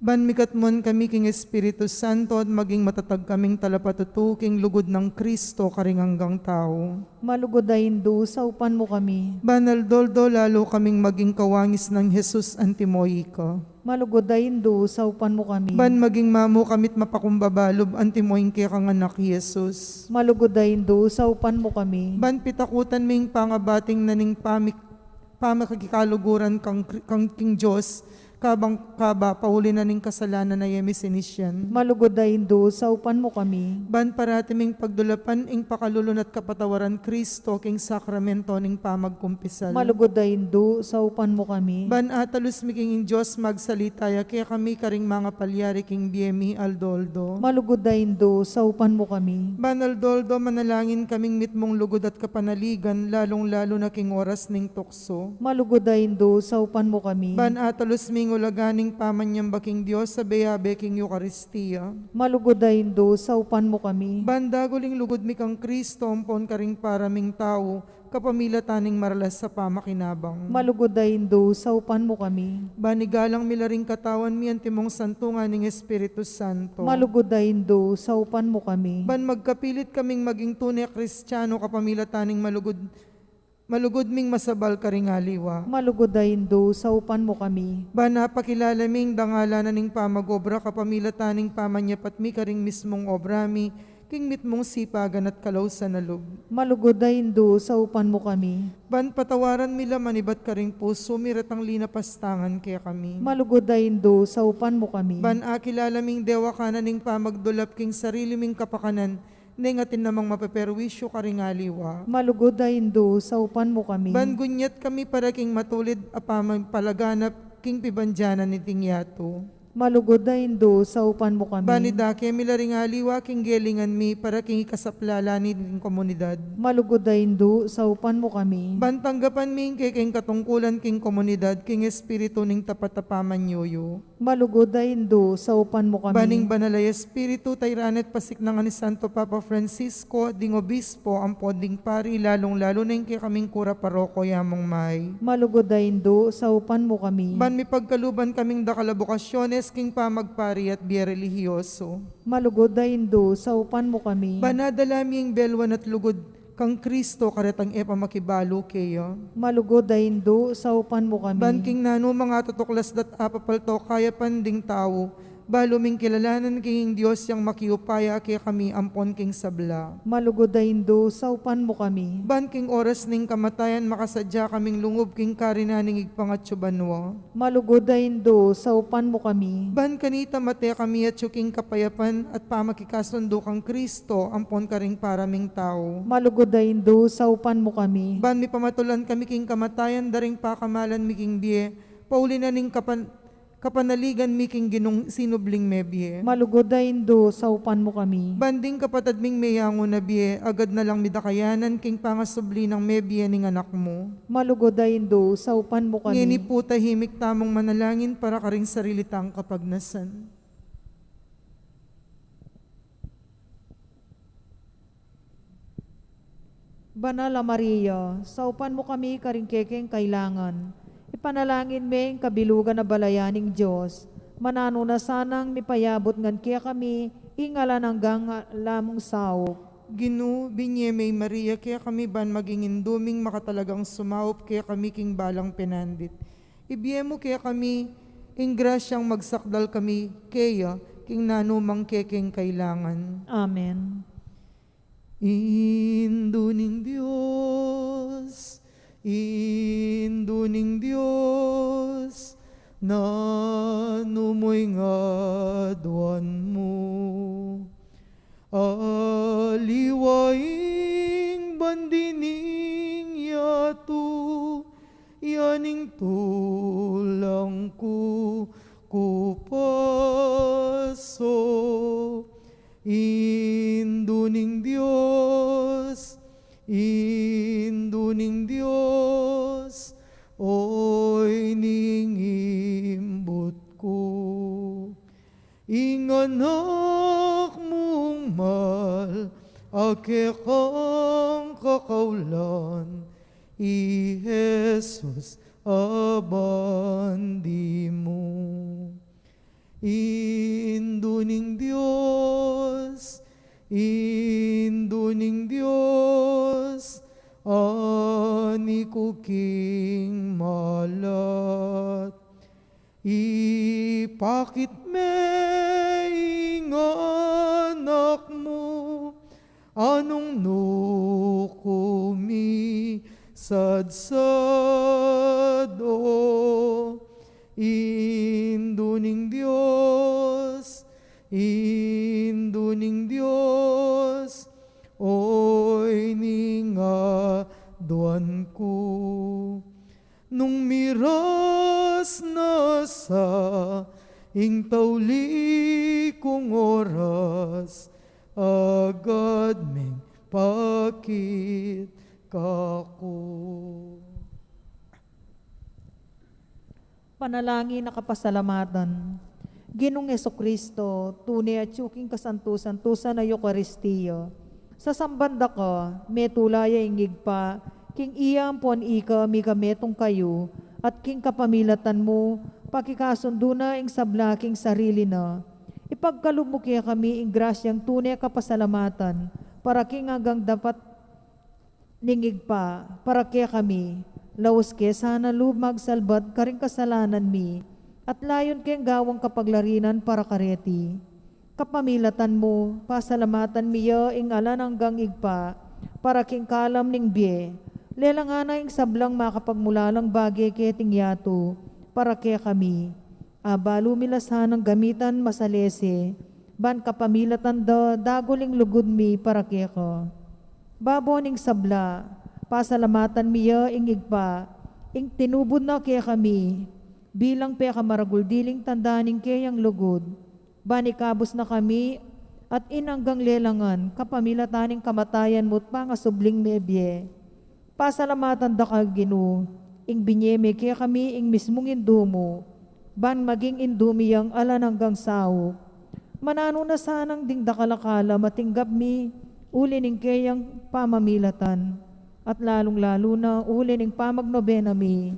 Ban mikatmuan kami king Espiritu Santo at maging matatag kaming talapatutu king lugud nang Kristo karing anggang tau. Malugud a Indu, saupan mu kami. Ban aldo-aldo lalu kaming maging kawangis nang Jesus antimo ika. Malugud a Indu, saupan mu kami. Ban maging mamu kami't mapakumbaba lub antimo ing kekang anak Jesus. Malugud a Indu, saupan mu kami. Ban pitakutan ming pangabating na ning pamik-, pamakikaluguran kang, kang king Dios, kabang kaba pauli na ning kasalanan a e mi sinisian. Malugud a Indu, saupan mu kami. Ban parati ming pagdulapan ing pakalulu na't kapatawaran Kristo king sakramento ning pamagkumpisal. Malugud a Indu, saupan mu kami. Ban atalus mi king ing Dios magsalita ya kekami karing mangapalyari king bie mi aldo-aldo. Malugud a Indu, saupan mu kami. Ban aldo-aldo manalangin kaming mitmung lugud at kapanaligan, lalung-lalu na king oras ning tuksu. Malugud a Indu, saupan mu kami. Ban atalus ming ulaga ning pamanyamba king Dios a beyabe king Eukaristia. Malugud a Indu, saupan mu kami. Ban dagul ing lugud mi kang Kristo ampon karing para ming tau, kapamilatan ning maralas a pamakinabang. Malugud a Indu, saupan mu kami. Ban igalang mi la ring katawan mi antimong santungan ning Espiritu Santo. Malugud a Indu, saupan mu kami. Ban magkapilit kaming maging tune Kristiano kapamilatan ning malugud, malugud ming masabal karing aliwa. Malugud a Indu, saupan mu kami. Ban apakilala ming dangalan na ning pamag-obra kapamilatan ning pamanyapat mi karing mismung obra mi, king mitmung sipagan at kalausan a lub. Malugud a Indu, saupan mu kami. Ban patawaran mi la manibat karing pusu mi retang linapastangan kekami. Malugud a Indu, saupan mu kami. Ban akilala ming dewakan na ning pamagdulap king sarili ming kapakanan, neng atin namang mapeperwisyu karing aliwa. Malugud a Indu, saupan mu kami. Ban gunyat kami para king matulid a pamagpalaganap king pibandianan niting yatu. Malugud a Indu, saupan mu kami. Ban idake mi la ring aliwa king gelingan mi para king ikasapla la ning komunidad. Malugud a Indu, saupan mu kami. Ban tanggapan mi ing kekeng katungkulan king komunidad king espiritu ning tapat a pamanyuyu. Malugud a Indu, saupan mu kami. Ban ing Banal a Espiritu, tairan at pasiknangan ni Santo Papa Francisco, ding obispo, ampon ding pari, lalung-lalu na ing kekaming kura paroko, yamung may. Malugud a Indu, saupan mu kami. Ban mipagkaluban kaming dakal a bokasyones king pamagpari at bie relihiyoso. Malugud a Indu, saupan mu kami. Ban adala mi ing belwan at lugud kang Kristo karetang e pa makibalu keya. Malugud a Indu, saupan mu kami. Ban king nanumang atutuklas dat apapalto kayapan ding tau, balu ming kilalanan king Dios yang makiupaya kekami ampon king sabla. Malugud a Indu, saupan mu kami. Ban king oras ning kamatayan makasadya kaming lungub king karinan ning Ibpang atsu banua. Malugud a Indu, saupan mu kami. Ban kanita mate kami atsu king kapayapan at pamakikasundu kang Kristo ampon karing para ming tau. Malugud a Indu, saupan mu kami. Ban mipamatulan kami king kamatayan da ring pakamalan mi king bie, pauli na ning kapan-, kapanaligan mi king Ginung sinubling mebie. Malugud a Indu, saupan mu kami. Ban ding kapatad ming meyangu na bie, agad na lang midakayanan king pangasubli nang mebie ning Anak mu. Malugud a Indu, saupan mu kami. Ngeni pu tahimik tamung manalangin para karing sarili tang kapagnasan. Banal a Maria, saupan mu kami karing kekeng kailangan. Ipanalangin me ing kabilugan a balayan ning Dios. Mananu na sanang mipayabut ngan kekami ing alang angga mung saup. Ginu, binie me i Maria kekami ban maging indu ming makatalagang sumaup kekami king balang penandit. Ibie mu kekami ing grasyang magsakdal kami keya king nanumang kekeng kailangan. Amen. Indu ning Dios, Indu ning Dios, nanu mu ing aduan mu? Aliwa ing bandi ning yatu, ya ning tulang kukupasu. Indu ning Dios, Indu ning Dios, oy ning imbut ku. Ing Anak mung mal a kekang kakaulan, i Jesus a bandi mu. Indu ning Dios, Indu ning Dios, ani ku king malat. Ipakit me ing Anak mu, a nung nu ku misadsad o. Indu ning Dios, Indu ning Dios, oy ning aduan ku. Nung miras na sa ing tauli kung oras, agad meng pakit kaku. Panalangin a kapasalamatan. Ginung Jesucristo, tune atyu king kasantu-santusan a Eukaristia. Sasamban da ka, metula ya ing Ibpa, king iya ampon ika mika metung kayu, at king kapamilatan mu, pakikasundu na ing sabla king sarili na. Ipagkalub mu kekami ing grasyang tune kapasalamatan, para king anggang dapat ning Ibpa, para kekami, laus ke sana lub magsalbat karing kasalanan mi, at layun keng gawang kapaglarinan para kareti. Kapamilatan mu, pasalamatan mi ya ing alang anggang Ibpa, para king kalam ning bie. Lelangan na ing sablang makapagmulalang bage keting yatu, para kekami. Abalu mi la sanang gamitan masalese, ban kapamilatan da dagul ing lugud mi para keka. Babo ning sabla, pasalamatan mi ya ing Ibpa, ing tinubud na kekami, bilang pekamaragul diling tanda ning keyang lugud, ban ikabus na kami at ing anggang lelangan kapamilatan ning kamatayan mu't pangasubling mebie. Pasalamatan da ka, Ginu, ing binie me kekami ing mismung Indu mu, ban maging Indu mi yang alang anggang saup. Mananu na sanang ding dakal a kalam a tinggap mi uli ning keyang pamamilatan, at lalung-lalu na uli ning pamagnobena mi.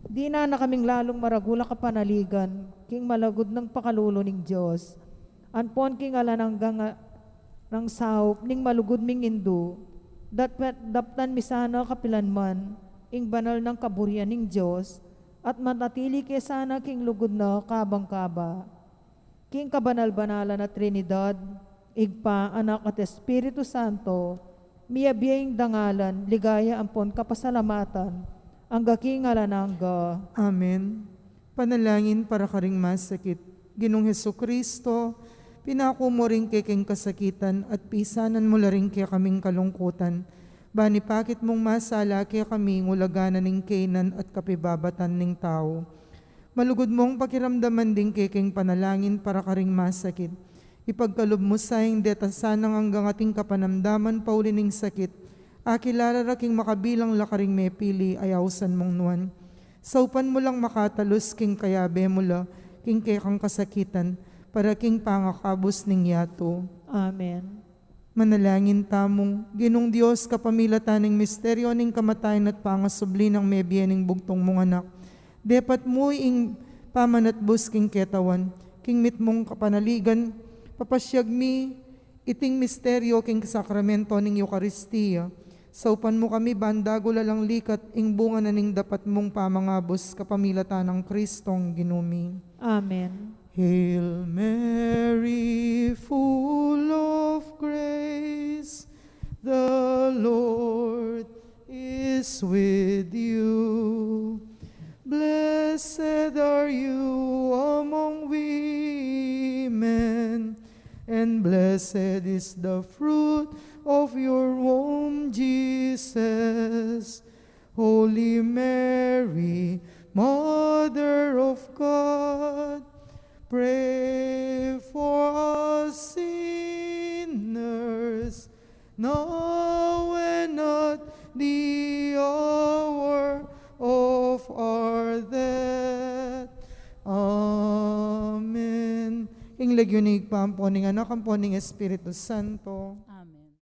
Dinan na kaming lalung maragul a kapanaligan king malugud nang pakalulu ning Dios, ampon king alang anggang a, nang saup ning malugud ming Indu. Dapet, daptan mi sana kapilan man ing banal nang kaburian ning Dios, at manatili ke sana king lugud na kabang kaba. King kabanal-banalan a Trinidad, Ibpa, Anak, at Espiritu Santo, miyabie ing dangalan, ligaya ampon kapasalamatan, angga king alang angga. Amen. Panalangin para karing masakit. Ginung Jesucristo, pinaku mu ring kekeng kasakitan at pisanan mu la ring kekaming kalungkutan. Ban ipakit mung masala kekami ing ulaga na ning kaynan at kapibabatan ning tau. Malugud mung pakiramdaman ding kekeng panalangin para karing masakit. Ipagkalub mu sa ing deta sanang anggang ating kapanamdaman pauli ning sakit, akilala ra king makabilang la karing mepili a ausan mung nuan. Saupan mu lang makatalus king kayabe mu la king kekang kasakitan, para king pangakabus ning yatu. Amen. Manalangin tamu. Ginung Dios, kapamilatan ning misteryo ning kamatayan at pangasubli nang mebie ning bugtung mung Anak, depat mu ing pamanatbus king ketawan, king mitmung kapanaligan, papasyag mi iting misteryo king sakramento ning Eukaristia. Saupan mu kami ban dagul alang likat ing bunga na ning dapat mung pamangabus kapamilatan nang Kristong Ginu mi. Amen. Hail Mary, full of grace, the Lord is with you. Blessed are you among women, and blessed is the fruit of your womb, Jesus. Holy Mary, Mother of God, pray for us sinners, now and at the hour of our death. Amen. King lagyu ning Ibpa, ampon ning Anak, ampon ning Espiritu Santo. Amen.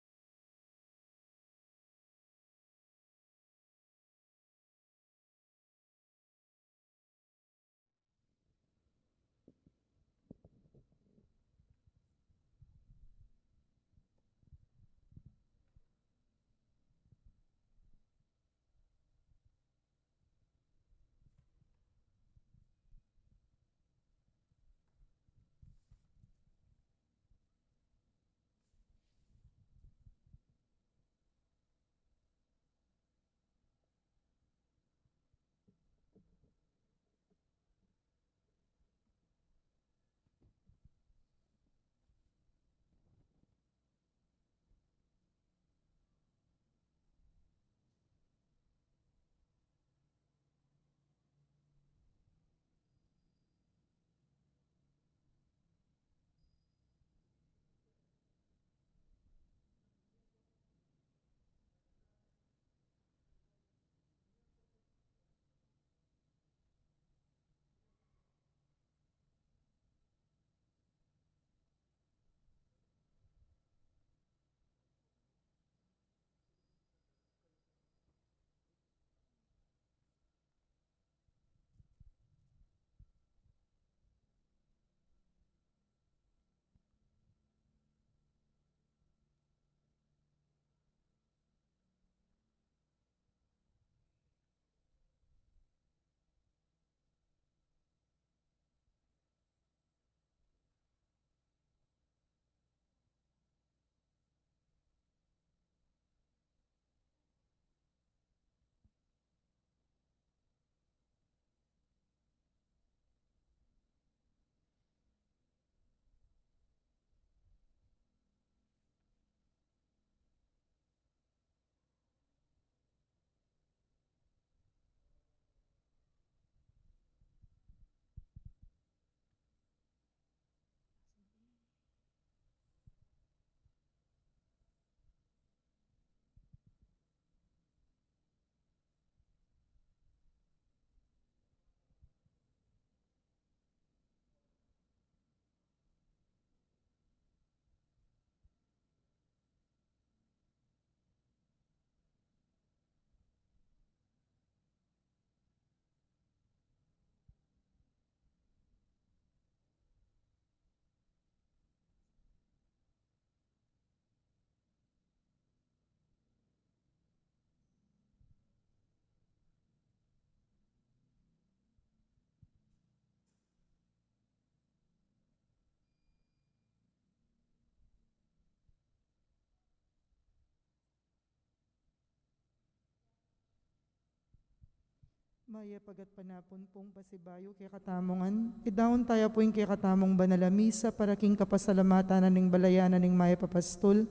Mayap a gatpanapun pung pasibayu kekatamung ngan, idaun taya pu ing kekatamung banal a misa para king kapasalamatan na ning balayan na ning mayap a pastul,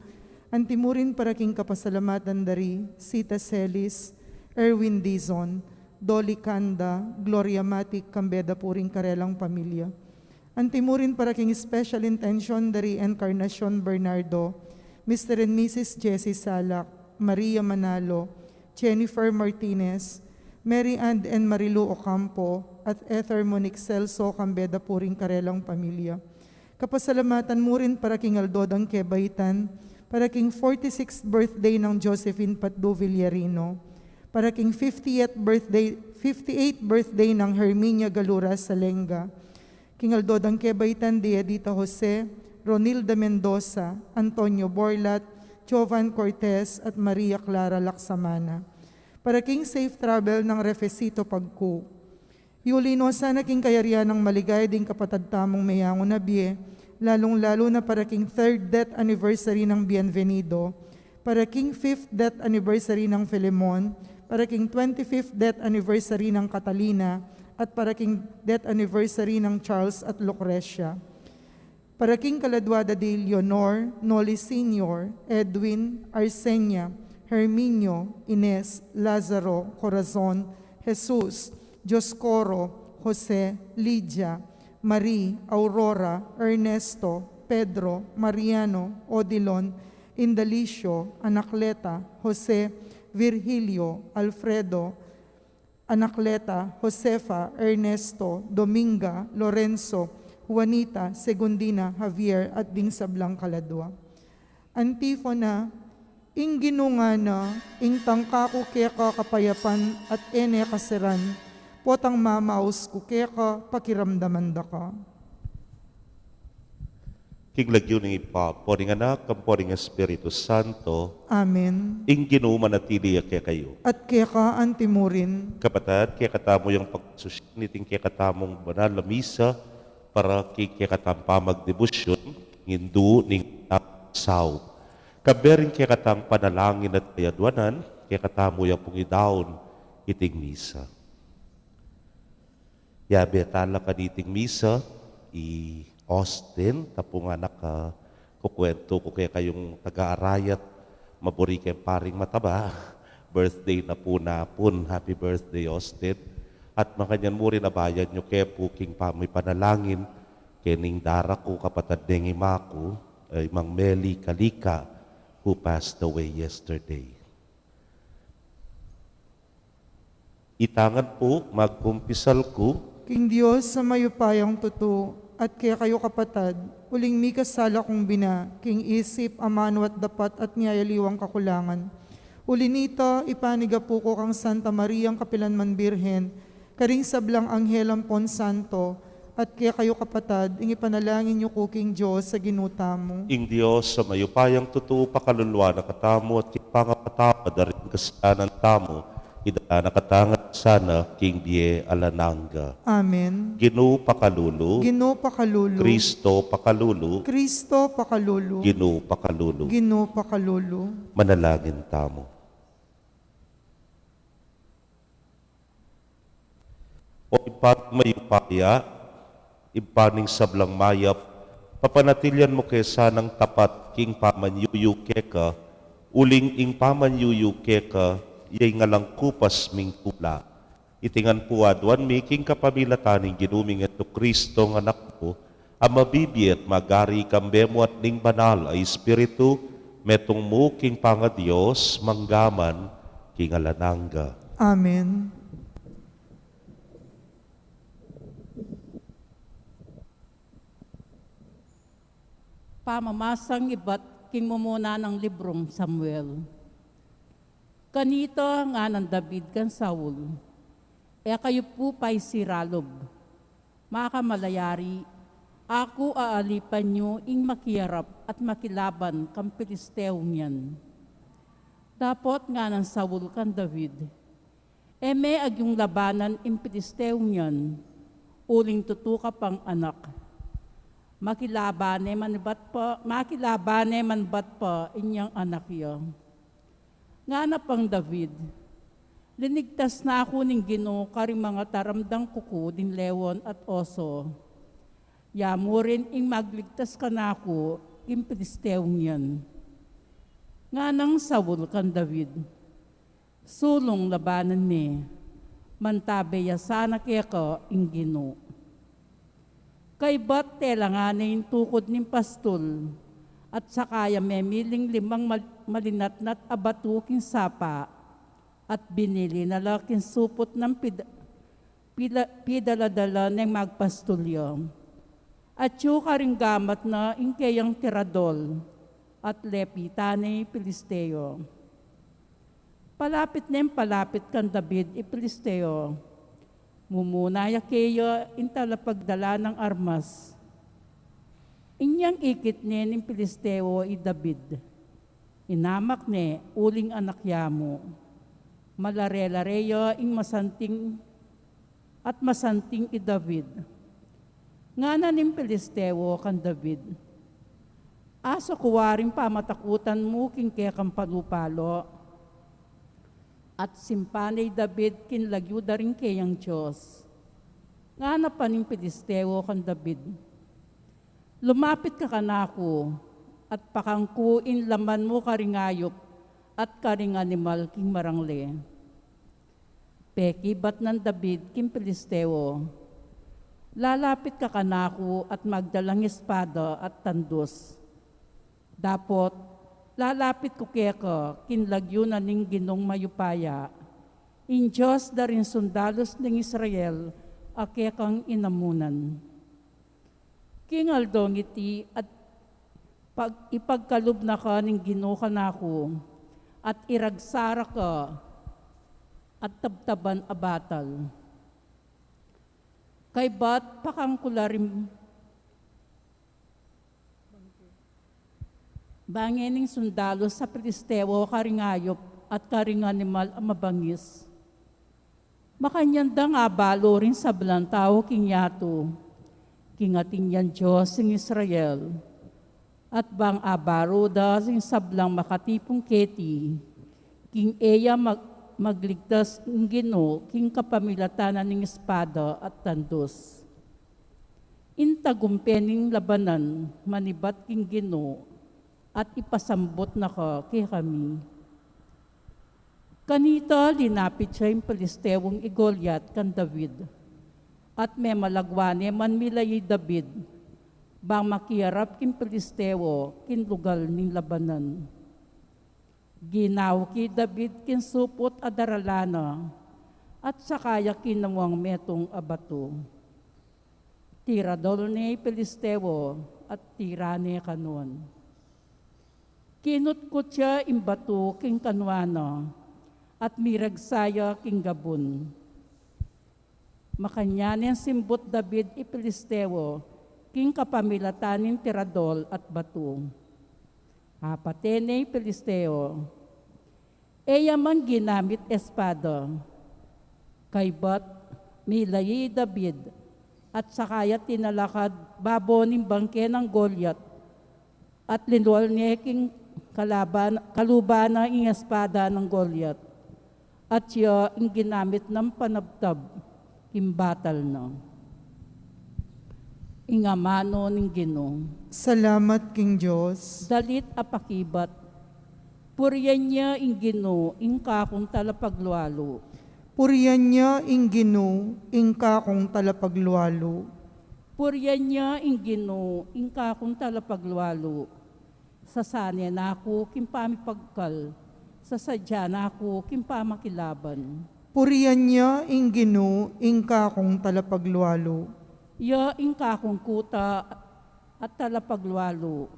antimurin para king kapasalamatan da ri Sita Celis, Erwin Dizon, Dolly Canda, Gloria Matic, kambe da pu ring karelang pamilya. Antimurin para king special intention da ri Encarnacion Bernardo, Mister and Missus Jessie Salak, Maria Manalo, Jennifer Martinez, Mary Ann and Marilu Ocampo, at Ether Monique Celso, kambe da pu ring karelang pamilya. Kapasalamatan mu rin para king aldo dang kebaitan, para king forty-sixth birthday nang Josephine Patdu Villarino, para king fiftieth birthday, fifty-eighth birthday nang Herminia Galura Salenga, king aldo dang kebaitan di Edita Jose, Ronilda Mendoza, Antonio Borlat, Jovan Cortez, at Maria Clara Laksamana. Para king safe travel nang Refecito Pagku. Yuli no sana king kayarian nang maligaya ding kapatad tamung meyangu na bie, lalung-lalu na para king third death anniversary nang Bienvenido, para king fifth death anniversary nang Filemon, para king twenty-fifth death anniversary nang Catalina, at para king death anniversary nang Charles at Lucrecia. Para king kaladwa da di Leonor, Noli Senior, Edwin, Arsenia, Herminio, Ines, Lazaro, Corazon, Jesus, Dioscoro, Jose, Lydia, Marie, Aurora, Ernesto, Pedro, Mariano, Odilon, Indalicio, Anacleta, Jose, Virgilio, Alfredo, Anacleta, Josefa, Ernesto, Dominga, Lorenzo, Juanita, Segundina, Javier, at ding sablang kaladwa. Antifona. Ing Ginu ngana, ing tangka ku keka kapayapan at e ne kasiran, potang mamaus ku keka, pakiramdaman da ka. King lagyu ning Ibpa, ampo ning Anak, ampo ning Espiritu Santo. Amen. Ing Ginu manatili ya kekayu. At keka antimurin. Kapatad, kekatamu yang pagsusian iting kekatamung banal a misa para king kekatang pamagdebosyun, ngindu ning sau. Kaberin kekatang panalangin at kayadwanan, kekatamu yang pung idaun iting misa. Yabe tala kaniting misa i Austin, tapu nga naka kukuwentu ku kekayung taga-Arayat, maburi keng paring mataba. Birthday na pu napun. Happy birthday, Austin. At makanyan mu rin abayan yu ke pu king pamipanalangin kening dara ku kapatad deng ima ku, eh, Mang Meli Kalika, who passed away yesterday. Itangan pu, magkumpisal ku king Dios a mayupayang tutu, at kekayu kapatad, uling mikasala kung bina, king isip, amanu at dapat at miyayaliwang kakulangan. Uli nita, ipanigapu ku kang Santa Mariang kapilanman Birhen, karing sablang anghel ampon santo, at kekayu kapatad, ing ipanalangin yu ku king Dios a Ginu tamu. Ing Dios a mayupayang tutu pakaluluan na katamu at king pangapatawad da ring kasalanan tamu, idala na katamu ngan sana king bie alang angga. Amen. Ginu pakalulu. Ginu pakalulu. Kristo pakalulu. Kristo pakalulu. Ginu pakalulu. Ginu pakalulu. Manalangin tamu. O Ibpa mayupaya, Ibpa ning sablang mayap, papanatilian mu ke sanang tapat king pamanyuyu keka, uling ing pamanyuyu keka, ya ing alang kupas ming tula. Iti ngan pu aduan mi king kapamilatan ning Ginu ming Jesucristo a Anak mu, a mabibie at magari kambe mu at ning Banal a Espiritu, metung mu king pangaDios, mangga man king alang angga. Amen. Pamamasang ibat king mumuna nang librung Samuel. Kanita ngana nang David kang Saul, e kayu pu paisiralub. Makamalayari, aku aalipan yu ing makiarap at makilaban kang Pilisteung yan. Dapot ngana nang Saul kang David, e me agyung labanan ing Pilisteung yan, uling tutu ka pang anak. Makilaban ne man bat pa, makilaban ne man bat pa inyang anak ya. Ngana pang David, Linigtas na ku ning Ginu karing mangataramdang kuku ding leon at oso. Ya mu rin ing magligtas kanaku king Filisteong yan. Nganang Saul kan David, sulung labanan ne, mantabe ya sana keka ing Ginu. Kaybat telangan ne ing tukud ning pastul, at saka ya memiling limang mal-, malinatnat a batu king sapa, at binili na la king suput nang pid-, pila-, pidaladala neng magpastul ya. Atyu karing gamat na ing keyang tiradol, at lepitan ne i Filisteo. Palapit neng palapit kan David i Filisteo. Mumuna ya keya ing talapagdala nang armas. Inyang ikit ne ning Filisteo i David. Inamak ne uling anak ya mu. Malare-lare ya ing masanting at masanting i David. Ngana ning Filisteo kan David, "Aso ku waring pamatakutan mu king kekang palu-palo?" At simpan ne i David king lagyu da ring keyang Dios. Ngana pa ning Filisteo kan David, "Lumapit ka kanaku, at pakan ku ing laman mu karing ayup at karing animal king marangle." Pekibat nang David king Filisteo, "Lalapit ka kanaku at magdalang espada at tandus. Dapot, lalapit ku keka king lagyu na ning Ginung mayupaya, ing Dios da ring sundalus ning Israel a kekang inamunan. King aldong iti at pag-, ipagkalub na ka ning Ginu kanaku, at iragsa ra ka at tabtaban a batal. Kaybat pakan ku la ring bangin ning sundalus a Filisteo karing ayup at karing animal a mabangis." Makanyan dang abalu ring sablang tau king yatu king atin yang Dios ning Israel, at bang abalu da ring sablang makatipun keti, king e ya mag-, magligtas ing Ginu king kapamilatan na ning espada at tandus. Ing tagumpe ning labanan manibat king Ginu, at ipasambut na ka kekami. Kanita linapit ya ing Filisteong i Goliat kan David, at memalagwa ne man milayi i David, bang makiarap king Filisteo king lugal ning labanan. Ginauk i David king suput a daralan na, at saka ya kinuang metung a batu. Tiradol ne i Filisteo at tira ne kanuan. Kinutkut ya ing batu king kanuan na, at miragsa ya king gabun. Makanyan neng simbut David i Filisteo king kapamilatan ning tiradol at batu. Apate ne i Filisteo. E ya man ginamit espada. Kaybat, milayi i David, at saka ya tinalakad babo ning bangke nang Goliat, at linwal ne king kalaban, kaluban na ing espada nang Goliat, at ya ing ginamit nang panabtab king batal na. Ing amanu ning Ginu. Salamat king Dios. Dalit a pakibat. Purian ya ing Ginu, ing kakung talapaglualu. Purian ya ing Ginu, ing kakung talapaglualu. Purian ya ing Ginu, ing kakung talapaglualu. Sasanen na ku king pamipagkal, sasadyan na ku king pamakilaban. Purian ya ing Ginu, ing kakung talapaglualu. Ya ing kakung kuta at talapaglualu,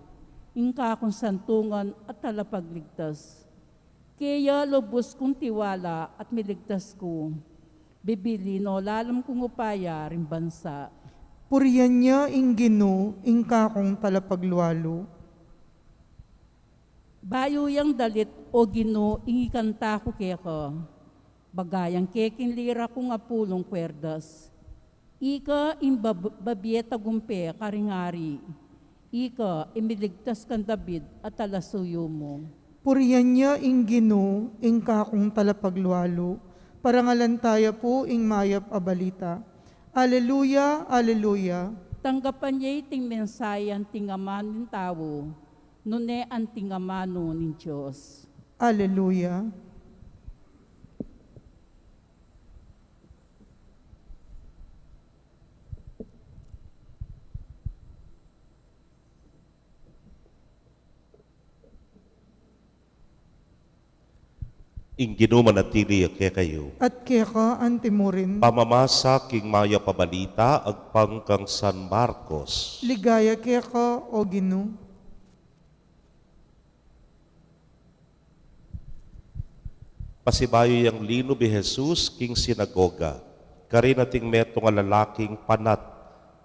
ing kakung santungan at talapagligtas. Keya lubus kung tiwala at miligtas ku. Bibili no lalam kung upaya ring bansa. Purian ya ing Ginu, ing kakung talapaglualu. Bayu yang dalit, O Ginu, ing ikanta ku keka, baga yang keking lira kung apulung kwerdas. Ika ing bab-, babie tagumpe karing ari. Ika ing miligtas kang David a talasuyu mu. Purian ya ing Ginu, ing kakung talapaglualu. Parangalan taya pu ing mayap a balita. Aleluya, aleluya. Tanggapan ye iting mensahe anting amanu ning tau, nune anting amanu ning Dios. Aleluya. Ing Ginu manatili ya kekayu. At keka antimurin. Pamamasa king mayap a balita agpang kang San Marcos. Ligaya keka, O Ginu. Pasibayu yang linub i Jesus king sinagoga, karin ating metung a lalaking panat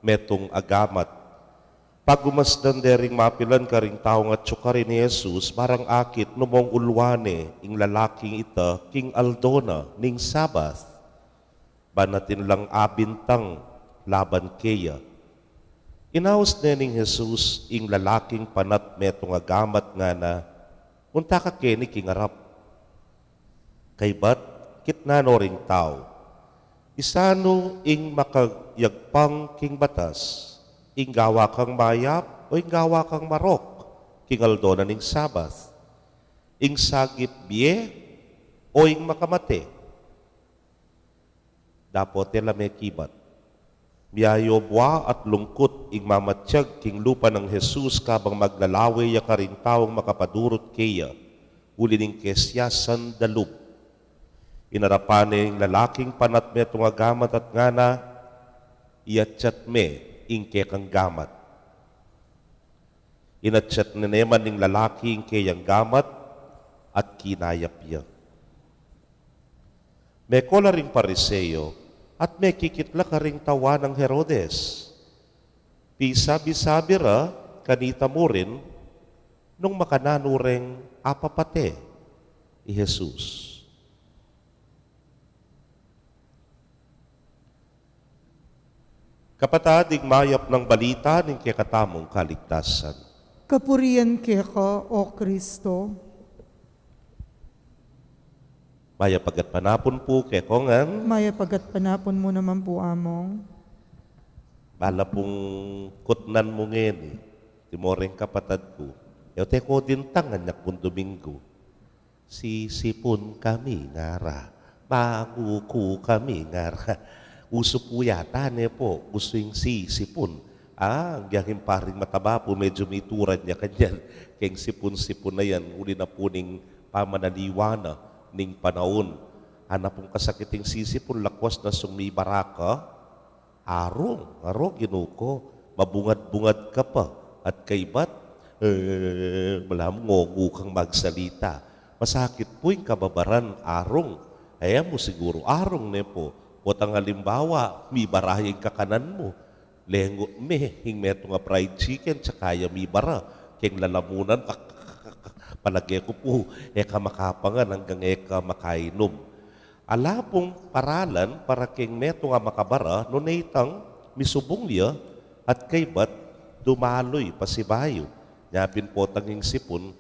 metung a gamat. Pagumasdan de ring mapilan karing taung atyu karin i Jesus, barang akit nu mong uluan ne ing lalaking ita king aldo na ning Sabat, ban atin lang abintang laban keya. Inaus ne ning Jesus ing lalaking panat metung a gamat, ngana, "Munta ka keni king arap." Kaybat kitnan no ring tau, "Isanu ing makayagpang king batas, ing gawa kang mayap o ing gawa kang marok king aldo na ning Sabat? Ing sagip bie o ing makamate?" Dapot e la mekibat. Miyayobua at lungkut ing mamatyag king lupa nang Jesus kabang maglalawe ya karing taung makapadurut keya, uli ning kesiasan dalub. Inarapan ne ing lalaking panat metung a gamat at ngana, "Iatyat me ing kekang gamat." Inatyat ne naman ning lalaki ing keyang gamat at kinayap ya. Meko la ring Pariseo at mekikit la karing tauan nang Herodes. Pisabi-sabi ra kanita murin nung makananu reng apapate i Jesus. Kapatad, ing mayap nang balita ning kekatamung kaligtasan. Kapurian keka, O Kristo. Mayap a gatpanapun pu kekongan. Mayap a gatpanapun mu naman pu, Among. Bala pung kutnan mu ngeni, timo reng kapatad ku, e te ko dintangan nya pung Domingo. Sisipun kami, ngara. Manguku kami, ngara. Usu pu yata ne pu, usu ing sisipun. Ah, ing paring mataba pu, medyu mituran ya kanyan keng sipun-sipun a yan, uli na pu ning pamanaliwa na ning panaun. Ana pung kasakit ing sisipun, lakwas na sung mibaraka. Arung, arung, Ginu ku, mabungad-bungad ka pa, at kaybat, e, malam ngogu kang magsalita. Masakit pu ing kababaran, arung. E mu siguru arung ne pu, potang alimbawa, mibara ya ing kakanan mu. Lengu me ing metung a fried chicken, tsaka ya mibara keng lalamunan, palage ku pu, e ka makapangan anggang e ka makainum. Ala pung paralan para keng metung a makabara, nune itang misubung ya at kaybat dumaluy pasibayu. Nya pin potang ing sipun,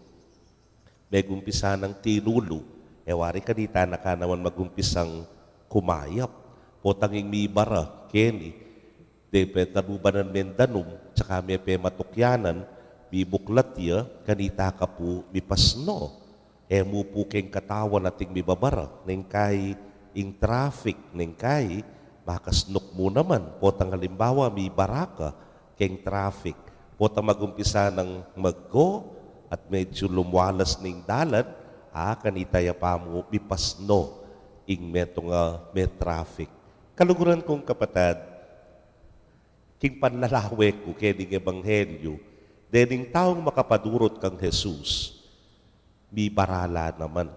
megumpisa nang tinulu, e wari kanita na ka naman magumpisang kumayap. Potang ing mibara keni, de pe talubanan meng danum, tsaka me pe matukyanan, mibuklat ya, kanita ka pu mipasno. E mu pu keng katawan ating mibabara, neng kai ing traffic, neng kai makasnuk mu naman, potang alimbawa, mibara ka keng traffic, potang magumpisa nang maggo at medyu lumwalas ning dalan, a, kanita ya pa mu mipasno ing metung a me traffic. Kaluguran kung kapatad, king panlalawe ku kening ebanghelyu, dening taung makapadurut kang Jesus, mibara la naman.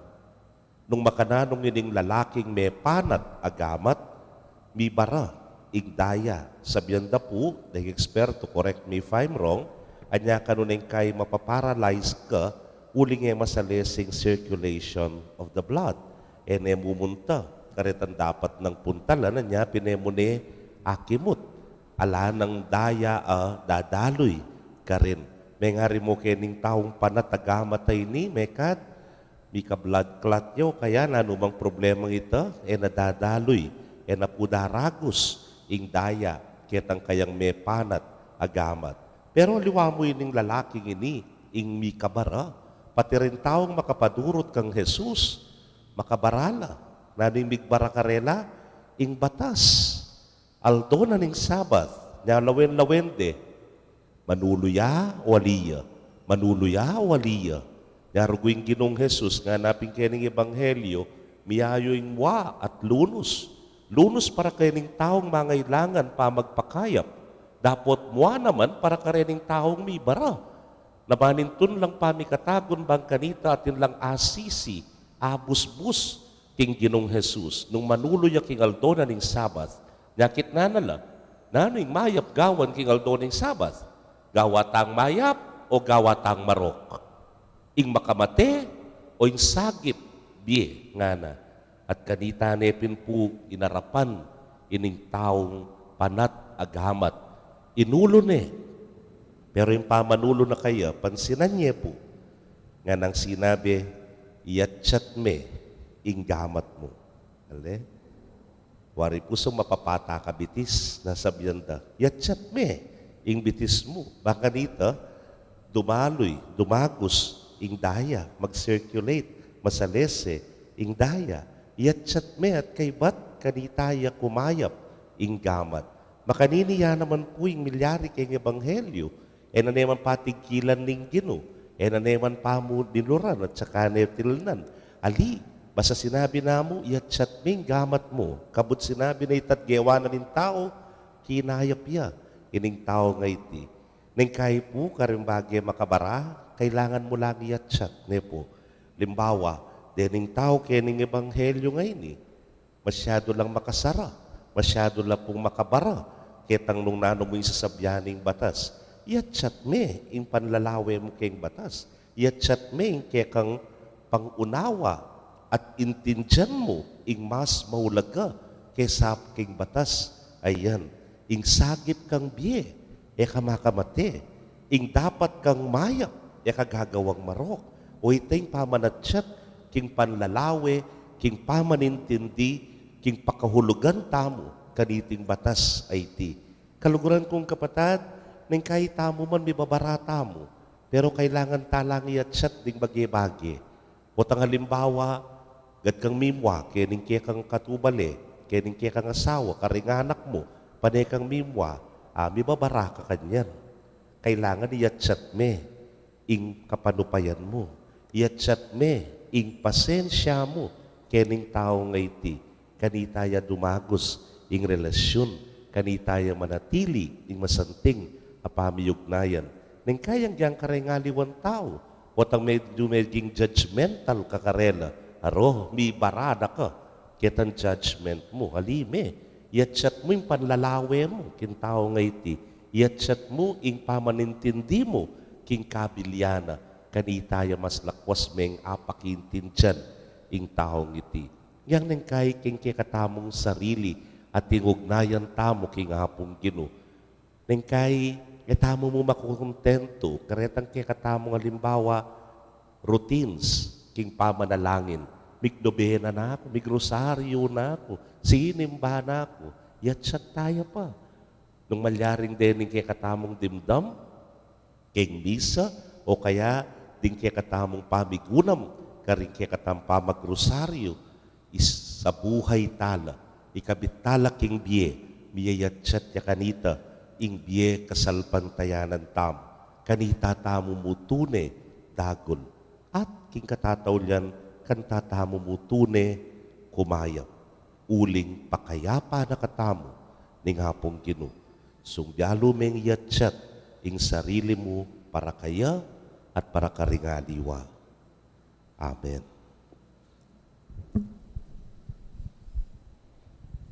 Nung makananu ngening lalaking mepanat a gamat, mibara ing daya. Sabian da pu, deng eksperto, correct me if I'm wrong, anya kanu neng kai mapaparalyze ka, uling e masalese ing circulation of the blood. E ne mumunta karetang dapat nang puntalan, anya pin e mu ne akimut. Ala nang daya a dadaluy karin. Mengari mo kening taung panat a gamat a ini, mekad, Mika-bloodclaat ya o kaya nanumang problemang ita, e na dadaluy, e na pu daragus ing daya ketang kayang mepanat a gamat. Pero aliwa mu ining lalaking ini, ing mikabara, pati ring taung makapadurut kang Jesus, makabara la. Nanu ing migbara karela? Ing batas. Aldo na ning Sabat, nya lawen-lawen de, manulu ya o ali ya, manulu ya o ali ya. Nya rugu ing Ginung Jesus, ngana pin kening ebanghelyo, miyayu ing mua at lunus. Lunus para kening taung mangailangan pamagpakayap. Dapot mua naman para karening taung mibara. Nabanintun lang pamikatagun bang kanita atin lang asisi, abusbus king Ginung Jesus, nung manulu ya king aldo na ning Sabat, nyakit na na la, nanu ing mayap gawan king aldo ning Sabat? Gawa tang mayap o gawa tang marok? Ing makamate o ing sagip bie, ngana. At kanita ne pin pu inarapan ining taung panat a gamat. Inulu ne. Pero ing pamanulu na kaya, pansinan ye pu. Nganang sinabi, "Iyatsat me ing gamat mu." Ale? Wari pu sung mapapata ka bitis, nasabian da, "Iyatsat me ing bitis mu." Bang kanita, dumaluy, dumagus ing daya, mag-circulate, masalese ing daya. Iyatsat me at kaybat kanita ya kumayap ing gamat. Makanini ya naman pu ing milyari keng ebanghelyo. E na ne man patigilan ning Ginu, e na ne man pamu niluran at saka ne tinilnan. Ali, basta sinabi na mu, "Iyatsat me ing gamat mu." Kabud sinabi na ita at gewa na ning tau, kinayap ya ining taung iti. Neng kayi pu, karing bage makabara, kailangan mu lang iyatsat, ne pu? Limbawa, dening tau kening ebanghelyo ngeni, masyadu lang makasara, masyadu la pung makabara ketang nung nanu mu ing sasabian ning batas. Iyatsat me ing panlalawe mu keng batas. Iyatsat me ing kekang pangunawa at intindian mu ing mas maulaga kesa king batas. Ayan, ing sagip kang bie, e ka makamate. Ing dapat kang mayap, e ka gagawang marok. O ita ing pamanatsat king panlalawe, king pamanintindi, king pakahulugan tamu kaniting batas a iti. Kaluguran kung kapatad, neng kayi tamu man mibabara tamu, pero kailangan ta lang iyatsat ding bage-bage. Potang halimbawa, gad kang mimua kening kekang katubale, kening kekang asawa, karing anak mu, pane kang mimua, a, mibabara ka kanyan. Kailangan iyatsat me ing kapanupayan mu. Iyatsat me ing pasensya mu kening taung iti. Kanita ya dumagus ing relasyun, kanita ya manatili ing masanting a pamiugnayan. Neng kayi agyang kareng aliwang tau, potang medyu meging judgmental ka karela, "Aro, mibara na ka ketang judgment mu." Ali me, iyatsat mu ing panlalawe mu king taung iti. Iyatsat mu ing pamanintindi mu king kabilian na. Kanita ya mas lakwas meng apakiintindian ing taung iti. Yang neng kayi king kekatamung sarili at ing ugnayan tamu king Apung Ginu. Neng kayi, e tamu mu makukontentu karetang kekatamung alimbawa, routines king pamanalangin. Mignobena na ku, migrosaryo na ku, sinimba na ku. Iyatsat ta ya pa. Nung malyaring dening kekatamung dimdam keng misa, o kaya ding kekatamung pamigunam karing kekatang pamagrosaryo, isabuhay ta la, ikabit ta la king bie, miyayatsat ya kanita ing bie kasalpantayanan tamu. Kanita tamu mu tune dagul, at king katataulian, kanita tamu mu tune kumayap. Uling pakayapa na katamu ning Apung Ginu. Sung bialu meng iyatsat ing sarili mu para kaya at para karing aliwa. Amen.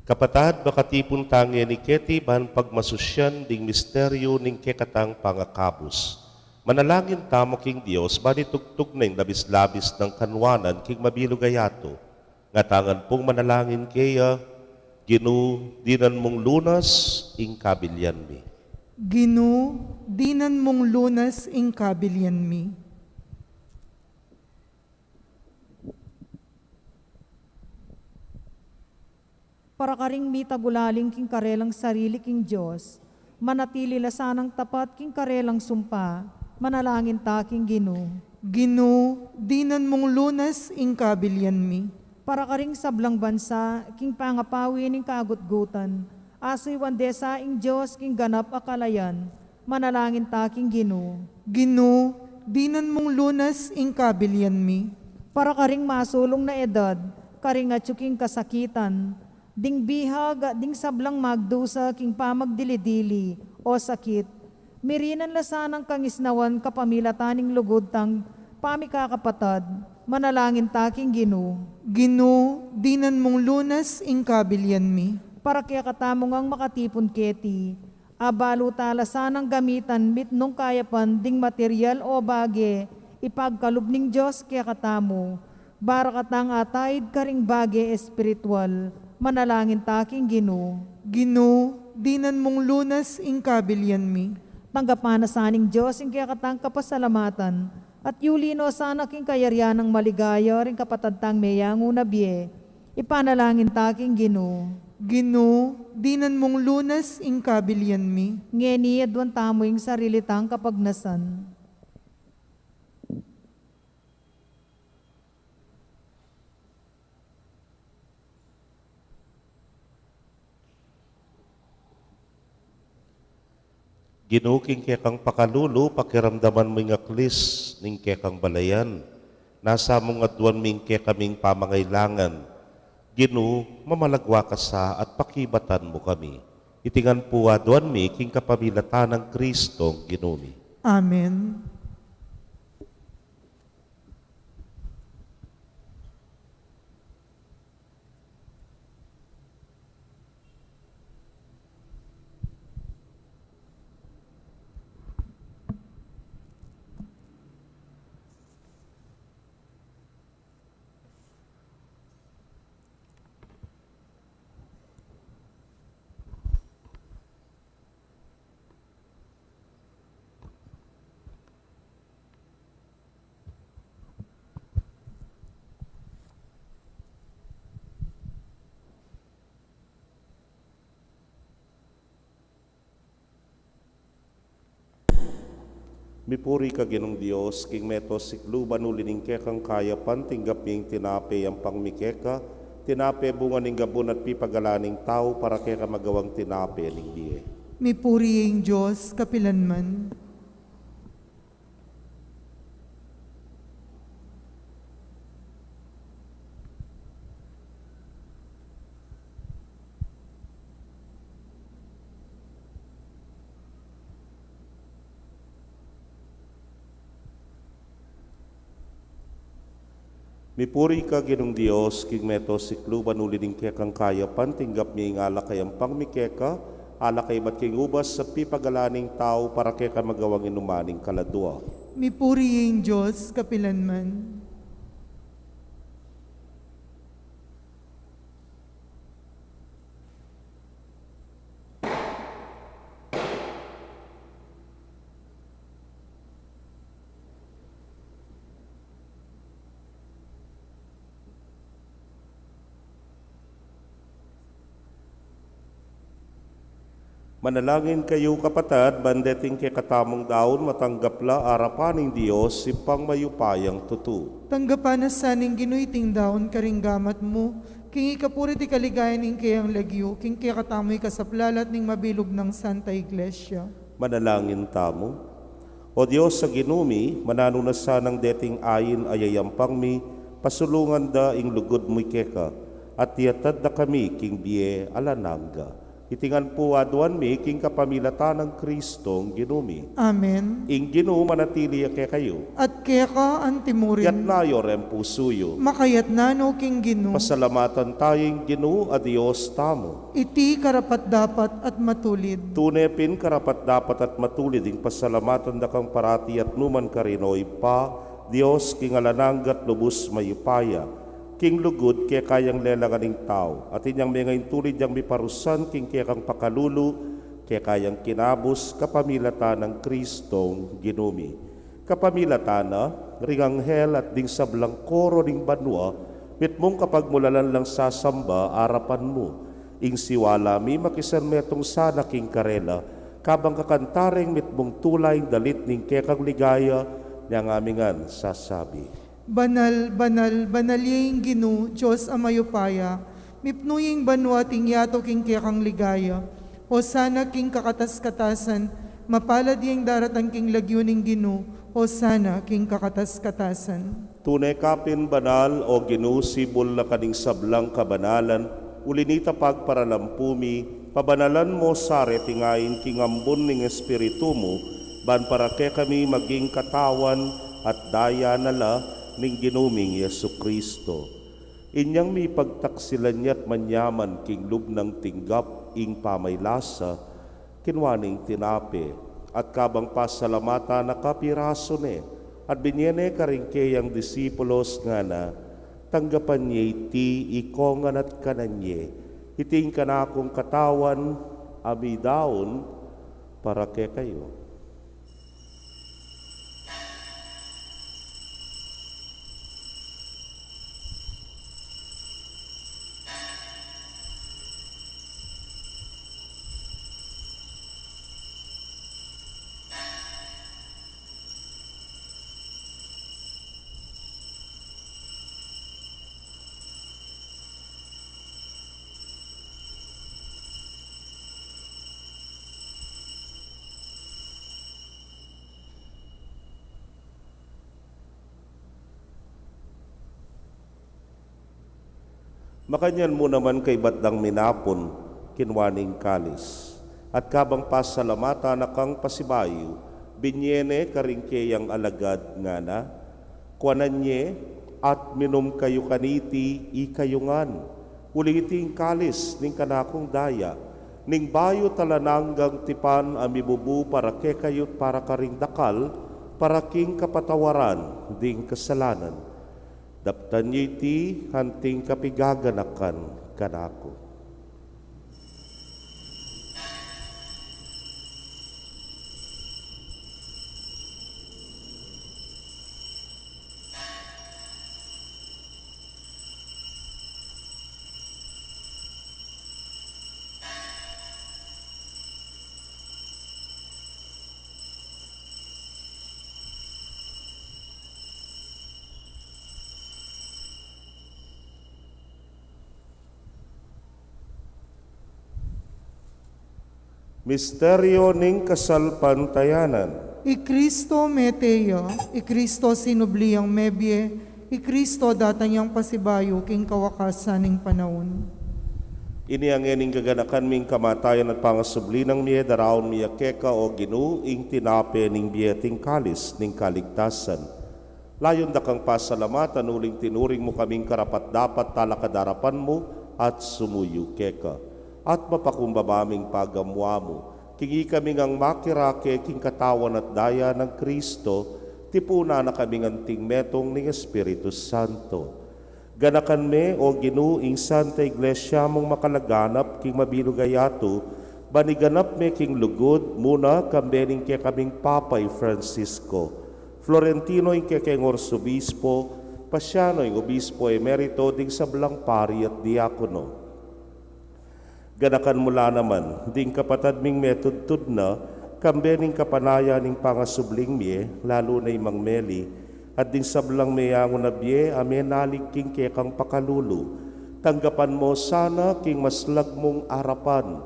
Kapatad, makatipun ta ngeni keti ban pagmasusyan ding misteryu ning kekatang pangakabus. Manalangin tamu king Dios, ban itugtug na ing labis-labis nang kanuanan king mabilug a yatu. Ngatangan pung manalangin keya, Ginu, dinan mung lunas ing kabilian mi. Ginu, dinan mung lunas ing kabilian mi. Para karing mitagulaling king karelang sarili king Dios, manatili la sanang tapat king karelang sumpa, manalangin ta king Ginu. Ginu, dinan mung lunas ing kabilian mi. Para karing sablang bansa, king pangapawi ning kagutgutan, asuyuan de sa ing Dios king ganap a kalayan, manalangin ta king Ginu. Ginu, dinan mung lunas ing kabilian mi. Para karing masulung na edad, karing atyu king kasakitan, ding bihag, ding sablang magdusa king pamagdili-dili o sakit, mirinan la sanang kangisnawan kapamilatan ning lugud tang pamikakapatad, manalangin ta king Ginu. Ginu, dinan mung lunas ing kabilian mi. Para kekatamu ngang makatipun keti, abalu ta la sanang gamitan mitmung kayapan ding material o bage ipagkalub ning Dios kekatamu, bara katang ataid karing bage espiritual, manalangin ta king Ginu. Ginu, dinan mung lunas ing kabilian mi. Tanggapan na sa ning Dios ing kekatang kapasalamatan, at yuli no sana king kayarian nang maligaya ring kapatad tang meyangu na bie, ipanalangin ta king Ginu. Ginu, dinan mung lunas ing kabilian mi. Ngeni aduan tamu ing sarili tang kapagnasan. Ginu, king kekang pakalulu, pakiramdaman mu ing aklis ning kekang balayan. Nasa mung aduan mi ing kekaming pamangailangan. Ginu, mamalagwa ka sa at pakibatan mu kami. Iti ngan pu aduan mi king kapamilatan nang Kristong Ginu mi. Amen. Mipuri ka Ginung Dios, king meto sikluban uli ning kekang kayapan, tinggap mi ing tinape yampang mi keka, tinape bunga ning gabun at pipagalan ning tau, para keka magawang tinape ning bie. Mipuri ing Dios kapilanman. Mipuri ka Ginung Dios, king meto sikluban uli ning kekang kayapan, tinggap mi ing alak a yampang mi keka, alak a ibat king ubas a pipagalan ning tau, para keka magawang inuman ning kaladua. Mipuri ing Dios kapilanman. Manalangin kayu, kapatad, ban deting kekatamung daun matanggap la arapan ning Dios, Ibpang mayupayang tutu. Tanggapan na sa ning Ginu iting daun karing gamat mu, king ikapuri at ikaligayan ning keyang lagyu, king kekatamu ikasaplalat ning mabilug nang Santa Iglesia. Manalangin tamu. O Dios a Ginu mi, mananu na sanang deting ain a yayampang mi, pasulungan da ing lugud mi keka, at iyatad da kami king bie alang angga. Iti ngan pu aduan mi king kapamilatan nang Kristong Ginu mi. Amen. Ing Ginu manatili ya kekayu. At keka antimurin. Yatna yu reng pusu yu. Makayatna no king Ginu. Pasalamatan tamu ing Ginu a Dios tamu. Iti karapat-dapat at matulid. Tune pin karapat-dapat at matulid ing pasalamatan da kang parati at nukarin man, O Ibpa, Dios king alang angga at lubus mayupaya. King lugud keka yang lelangan ing tau, at inyang menga ing tulid yang miparusan king kekang pakalulu, keka yang kinabus kapamilatan nang Kristong Ginu mi. Kapamilatan na, ring anghel at ding sablang koro ning banua, mitmung kapagmulalan lang sasamba arapan mu. Ing siwala mi makisan metung sana king karela, kabang kakanta reng mitmung tula ing dalit ning kekang ligaya, nyang ami ngan sasabi. Banal, banal, banal ya ing Ginu, Dios a mayupaya, mipnu ya ing banua at ing yatu king kekang ligaya. Hosana king kakatas-katasan, mapalad ya ing daratang king lagyu ning Ginu, Hosana king kakatas-katasan. Tune ka pin banal, o Ginu, sibul na ka ning sablang kabanalan, uli nita pagparalampu mi, pabanalan mo sa reting ain king ambun ning Espiritu mu, ban para kekami maging katawan at daya na la ning Ginu ming Jesucristo. Inyang mipagtaksilan ya't manyaman king lub nang tinggap ing pamaylasa, kinua ne ing tinape, at kabang pasalamatan na ka, pirasu ne, at binye ne karing keyang disipulos, ngana, tanggapan ye iti ikongan at kanan ye, iti ing kanakung katawan a midaun para kekayu. Makanyan mu naman kaybat dang minapun, kinua ne ing kalis, at kabang pasalamatan na kang pasibayu, binye ne karing keyang alagad, ngana, kuanan ye at minum kayu kaniti ikayu ngan, uling iti ing kalis ning kanakung daya, ning bayu at alang anggang tipan a mibubu para kekayu't para karing dakal, para king kapatawaran ding kasalanan. Daptan ye iti anting kapigaganakan kanaku. Misteryo ning kasalpantayanan. I Kristo mete ya, i Kristo sinubli yang mebie, i Kristo datang yang pasibayu king kawakasan ning panaun. Ini a ngeni ing gaganakan mi king kamatayan at pangasubli nang mie, daraun mi ya keka, o Ginu, ing tinape ning bie at ing kalis ning kaligtasan. Layun da kang pasalamatan uling tinuring mu kaming karapat-dapat talakad arapan mu at sumuyu keka. At mapakumbaba ming pagamuan mu, king ikami ngang makirake king katawan at daya nang Kristo, tipunan na kaming anting metung ning Espiritu Santo. Ganakan me, o Ginu, ing Santa Iglesia mung makalaganap king mabilug a yatu, ban iganap me king lugud mu na kambe ning kekaming Papa i Francisco, Florentino ing kekeng Arsobispo, Paciano ing Obispo Emerito, ding sablang pari at diakono. Ganakan mu la naman ding kapatad ming metudtud na, kambe ning kapanayan ning pangasubling mie, lalu na i Mang Meli, at ding sablang meyangu na bie a menalig king kekang pakalulu. Tanggapan mu sana king maslag mung arapan.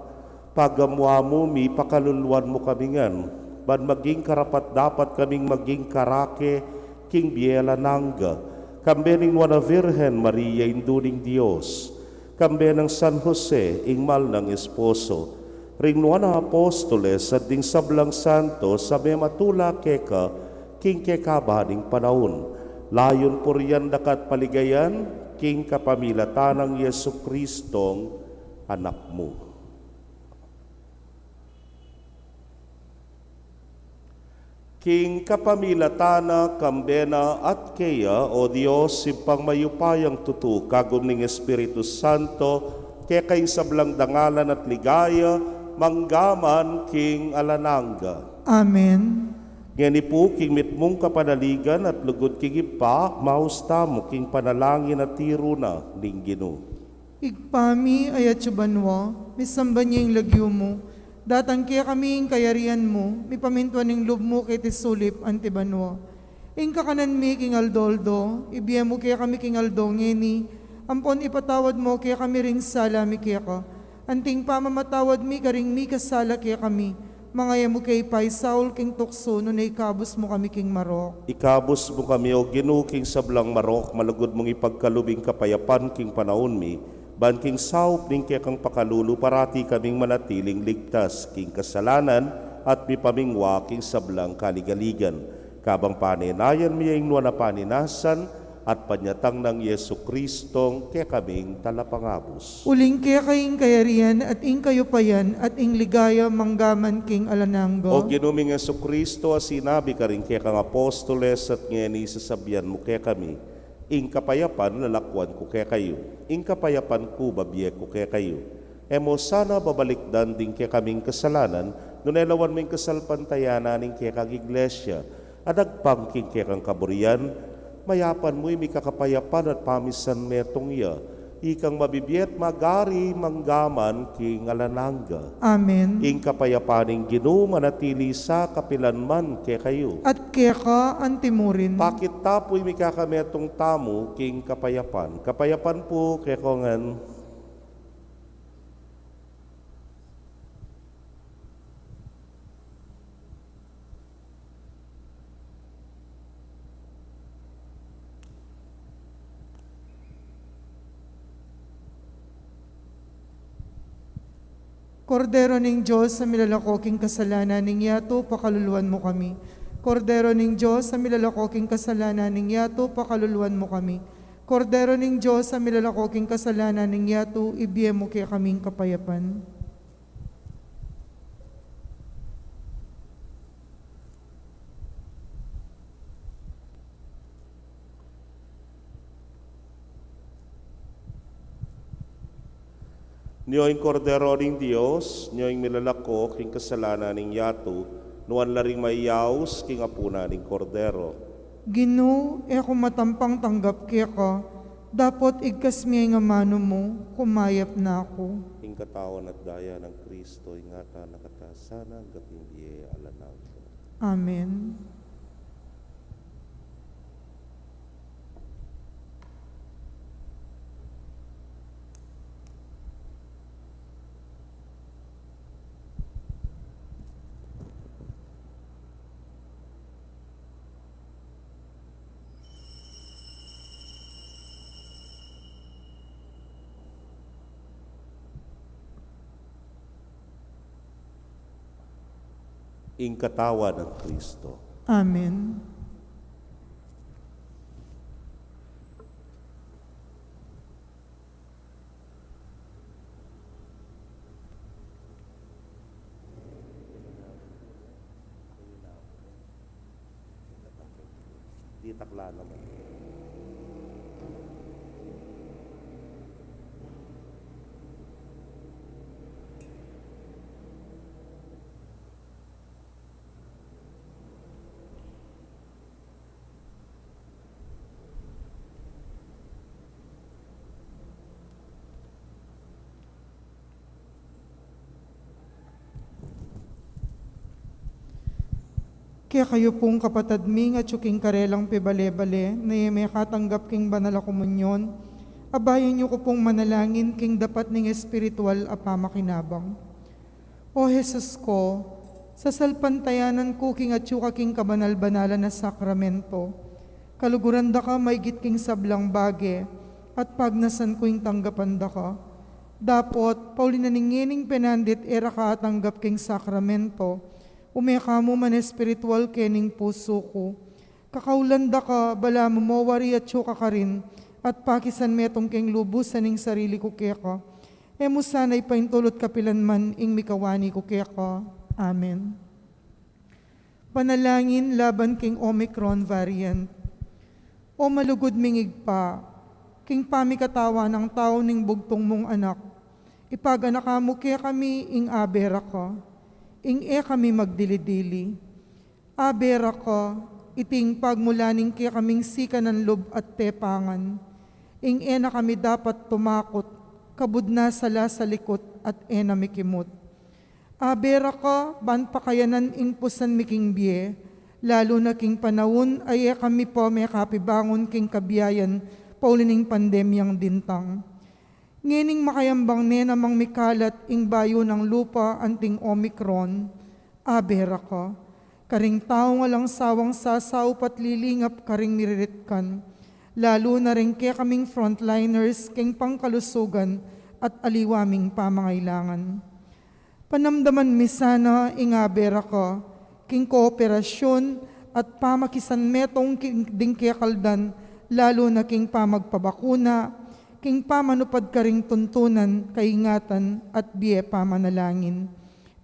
Pagamuan mu mi, pakaluluan mu kami ngan, ban maging karapat-dapat kaming maging karake king bie alang angga, kambe ning Nuan a Virgen Maria, Indu ning Dios, kambe nang San Jose, ing mal nang esposo, ring nuan a apostoles, at ding sablang santos a mematula keka king kekaban ning panaun. Layun purian da ka at paligayan king kapamilatan nang Jesucristong Anak mu. King kapamilatan na, kambe na, at keya, o Dios, Ibpang mayupayang tutu, kagum ning Espiritu Santo, keka ing sablang dangalan at ligaya, mangga man king alang angga. Amen. Ngeni pu, king mitmung kapanaligan at lugud king Ibpa, maus tamu king panalangin a tiru na ning Ginu. Ibpa mi, a atsu ka banua, misamban ya ing lagyu mu, datang kekami ing kayarian mu, mipamintuan ing lub mu keti sulip anti banua. Ing kakanan mi king aldo-aldo, ibie mu kekami king aldo ngeni, ampon ipatawad mu kekami ring sala mi keka, anting pamamatawad mi karing mikasala kekami, manga e mu ke ipaisaul king tuksu, nune ikabus mu kami king marok. Ikabus mu kami, O Ginu, king sablang marok, malugud mung ipagkalub ing kapayapan king panaun mi, ban king saup ning kekang pakalulu parati kaming manatiling ligtas king kasalanan at mipamingwa king sablang kaligaligan. Kabang panenayan mi ing nuan a paninasan at panyatang nang Jesu Kristong kekaming Talapangabus. Uling keka ing kayarian at ing kayupayan at ing ligaya manggaman king alang angga. O Ginu ming Jesu Kristo, a sinabi karing kekang apostoles at ngeni sasabian mu kekami, ing kapayapan lalakuan ku kekayu, ing kapayapan ku babie ku kekayu. E mu sana babalikdan ding kekaming kasalanan, nune lawan mu ing kasalpantayanan ning kekang iglesia, a dagpang king kekang kaburian, mayapan mu ing mikakapayapan at pamisan metung ya, ikang mabibie at magari manggaman king alang angga. Amen. Ing kapayapan ning Ginu manatili sa kapilan man kekayu. At keka antimurin. Pakit ta pu ing mikakametung tamu king kapayapan. Kapayapan pu kekongan. Kordero ning Dios, a milalako king kasalanan ning yatu, pakaluluan mu kami. Kordero ning Dios, a milalako king kasalanan ning yatu, pakaluluan mu kami. Kordero ning Dios, a milalako king kasalanan ning yatu, ibie mu kekaming kapayapan. Nyo ing Kordero ning Dios, nyo ing milalako king kasalanan ning yatu, nuan la ring mayaus king apunan ning Kordero. Ginu, e ku matampang tanggap keka, dapot igkas mu ing amanu mu, kumayap na ku. Ing katawan at daya nang Kristo, ingatan na kata sana, angga king bie alang angga. Amen. Ing katawan nang Kristo. Amen. Ditak la naman. Kekayu pung kapatad mi, a atsu king karelang pibale-bale, na e mekatanggap king banal a komunyon, abayan yu ku pung manalangin king dapat ning espiritual a pamakinabang. O Jesus ko, sasalpantayanan ku king atsu ka king kabanal-banalan a sakramento, kaluguran da ka maigit king sablang bage, at pagnasan ku ing tanggapan da ka. Dapot, pauli na ning ngening penandit e ra ka atanggap king sakramento, ume ka mu man espiritual kening pusu ku. Kakaulan da ka, balamu mo wari atsu ka karin, at pakisan metung king lubusan ing sarili ku keka. E mu sana ipaintulut kapilan man ing mikawani ku keka. Amen. Panalangin laban king Omicron variant. O malugud ming Ibpa, king pamikatawan nang tau ning bugtung mung Anak, ipaganaka mu kekami ing abe ra ka, ing e kami magdili-dili. Abe ra ka, iti ing pagmula ning kekaming sikanan lub at tepangan, ing e na kami dapat tumakut, kabud na sala sa likut at e na mikimut. Abe ra ka, ban pakayanan ing pusan mi king bie, lalu na king panaun a e kami pa mekapibangun king kabiayan pauli ning pandemyang dintang. Ngening makayambang ne namang mikalat ing bayu nang lupa anting Omicron, abe ra ka, karing taung alang sawang sasaup at lilingap karing miriritkan, lalu na ring kekaming frontliners king pangkalusugan at aliwa ming pamangailangan. Panamdaman mi sana ing abe ra ka, king kooperasyun at pamakisanmetung king ding kekaldan, lalu na king pamagpabakuna, king pamanupad karing tuntunan, kaingatan at bie pamanalangin.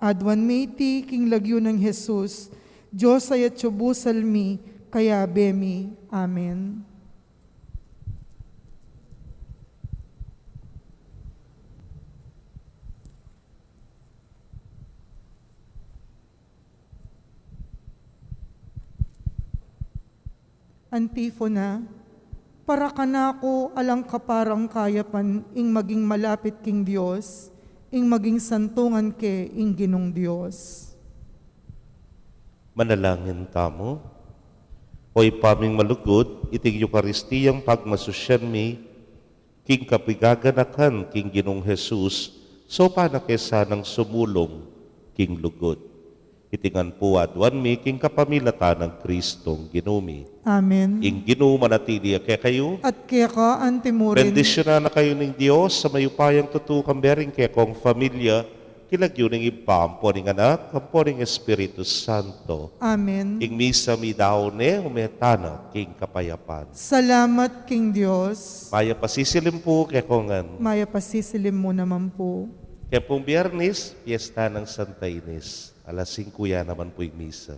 Aduan mi iti king lagyu nang Jesus, Dios a atyu busal mi, kayabe mi. Amen. Antifona. Para kanaku alang kaparang kayapan ing maging malapit king Dios, ing maging santungan ke ing Ginung Dios. Manalangin tamu. O Ibpa ming malugud, iting Eukaristiyang pagmasusyan mi, king kapigaganakan king Ginung Jesus, saupan na ke sanang sumulung king lugud. Iti ngan pu aduan mi king kapamilatan nang Kristong Ginu mi. Amen. Ing Ginu manatili ya kekayu. At keka antimurin. Bendisyunan na kayu ning Dios a mayupayang tutu, kambe ring kekong familia, king lagyu ning Ibpa, ampo ning Anak, ampo ning Espiritu Santo. Amen. Ing misa midaun ne, ume tana king kapayapan. Salamat king Dios. Mayap a sisilim pu kekongan. Mayap a sisilim mu naman pu. Kaya pung Biyernes, piyesta nang Santa Ines. Alas singku ya naman pu ing misa.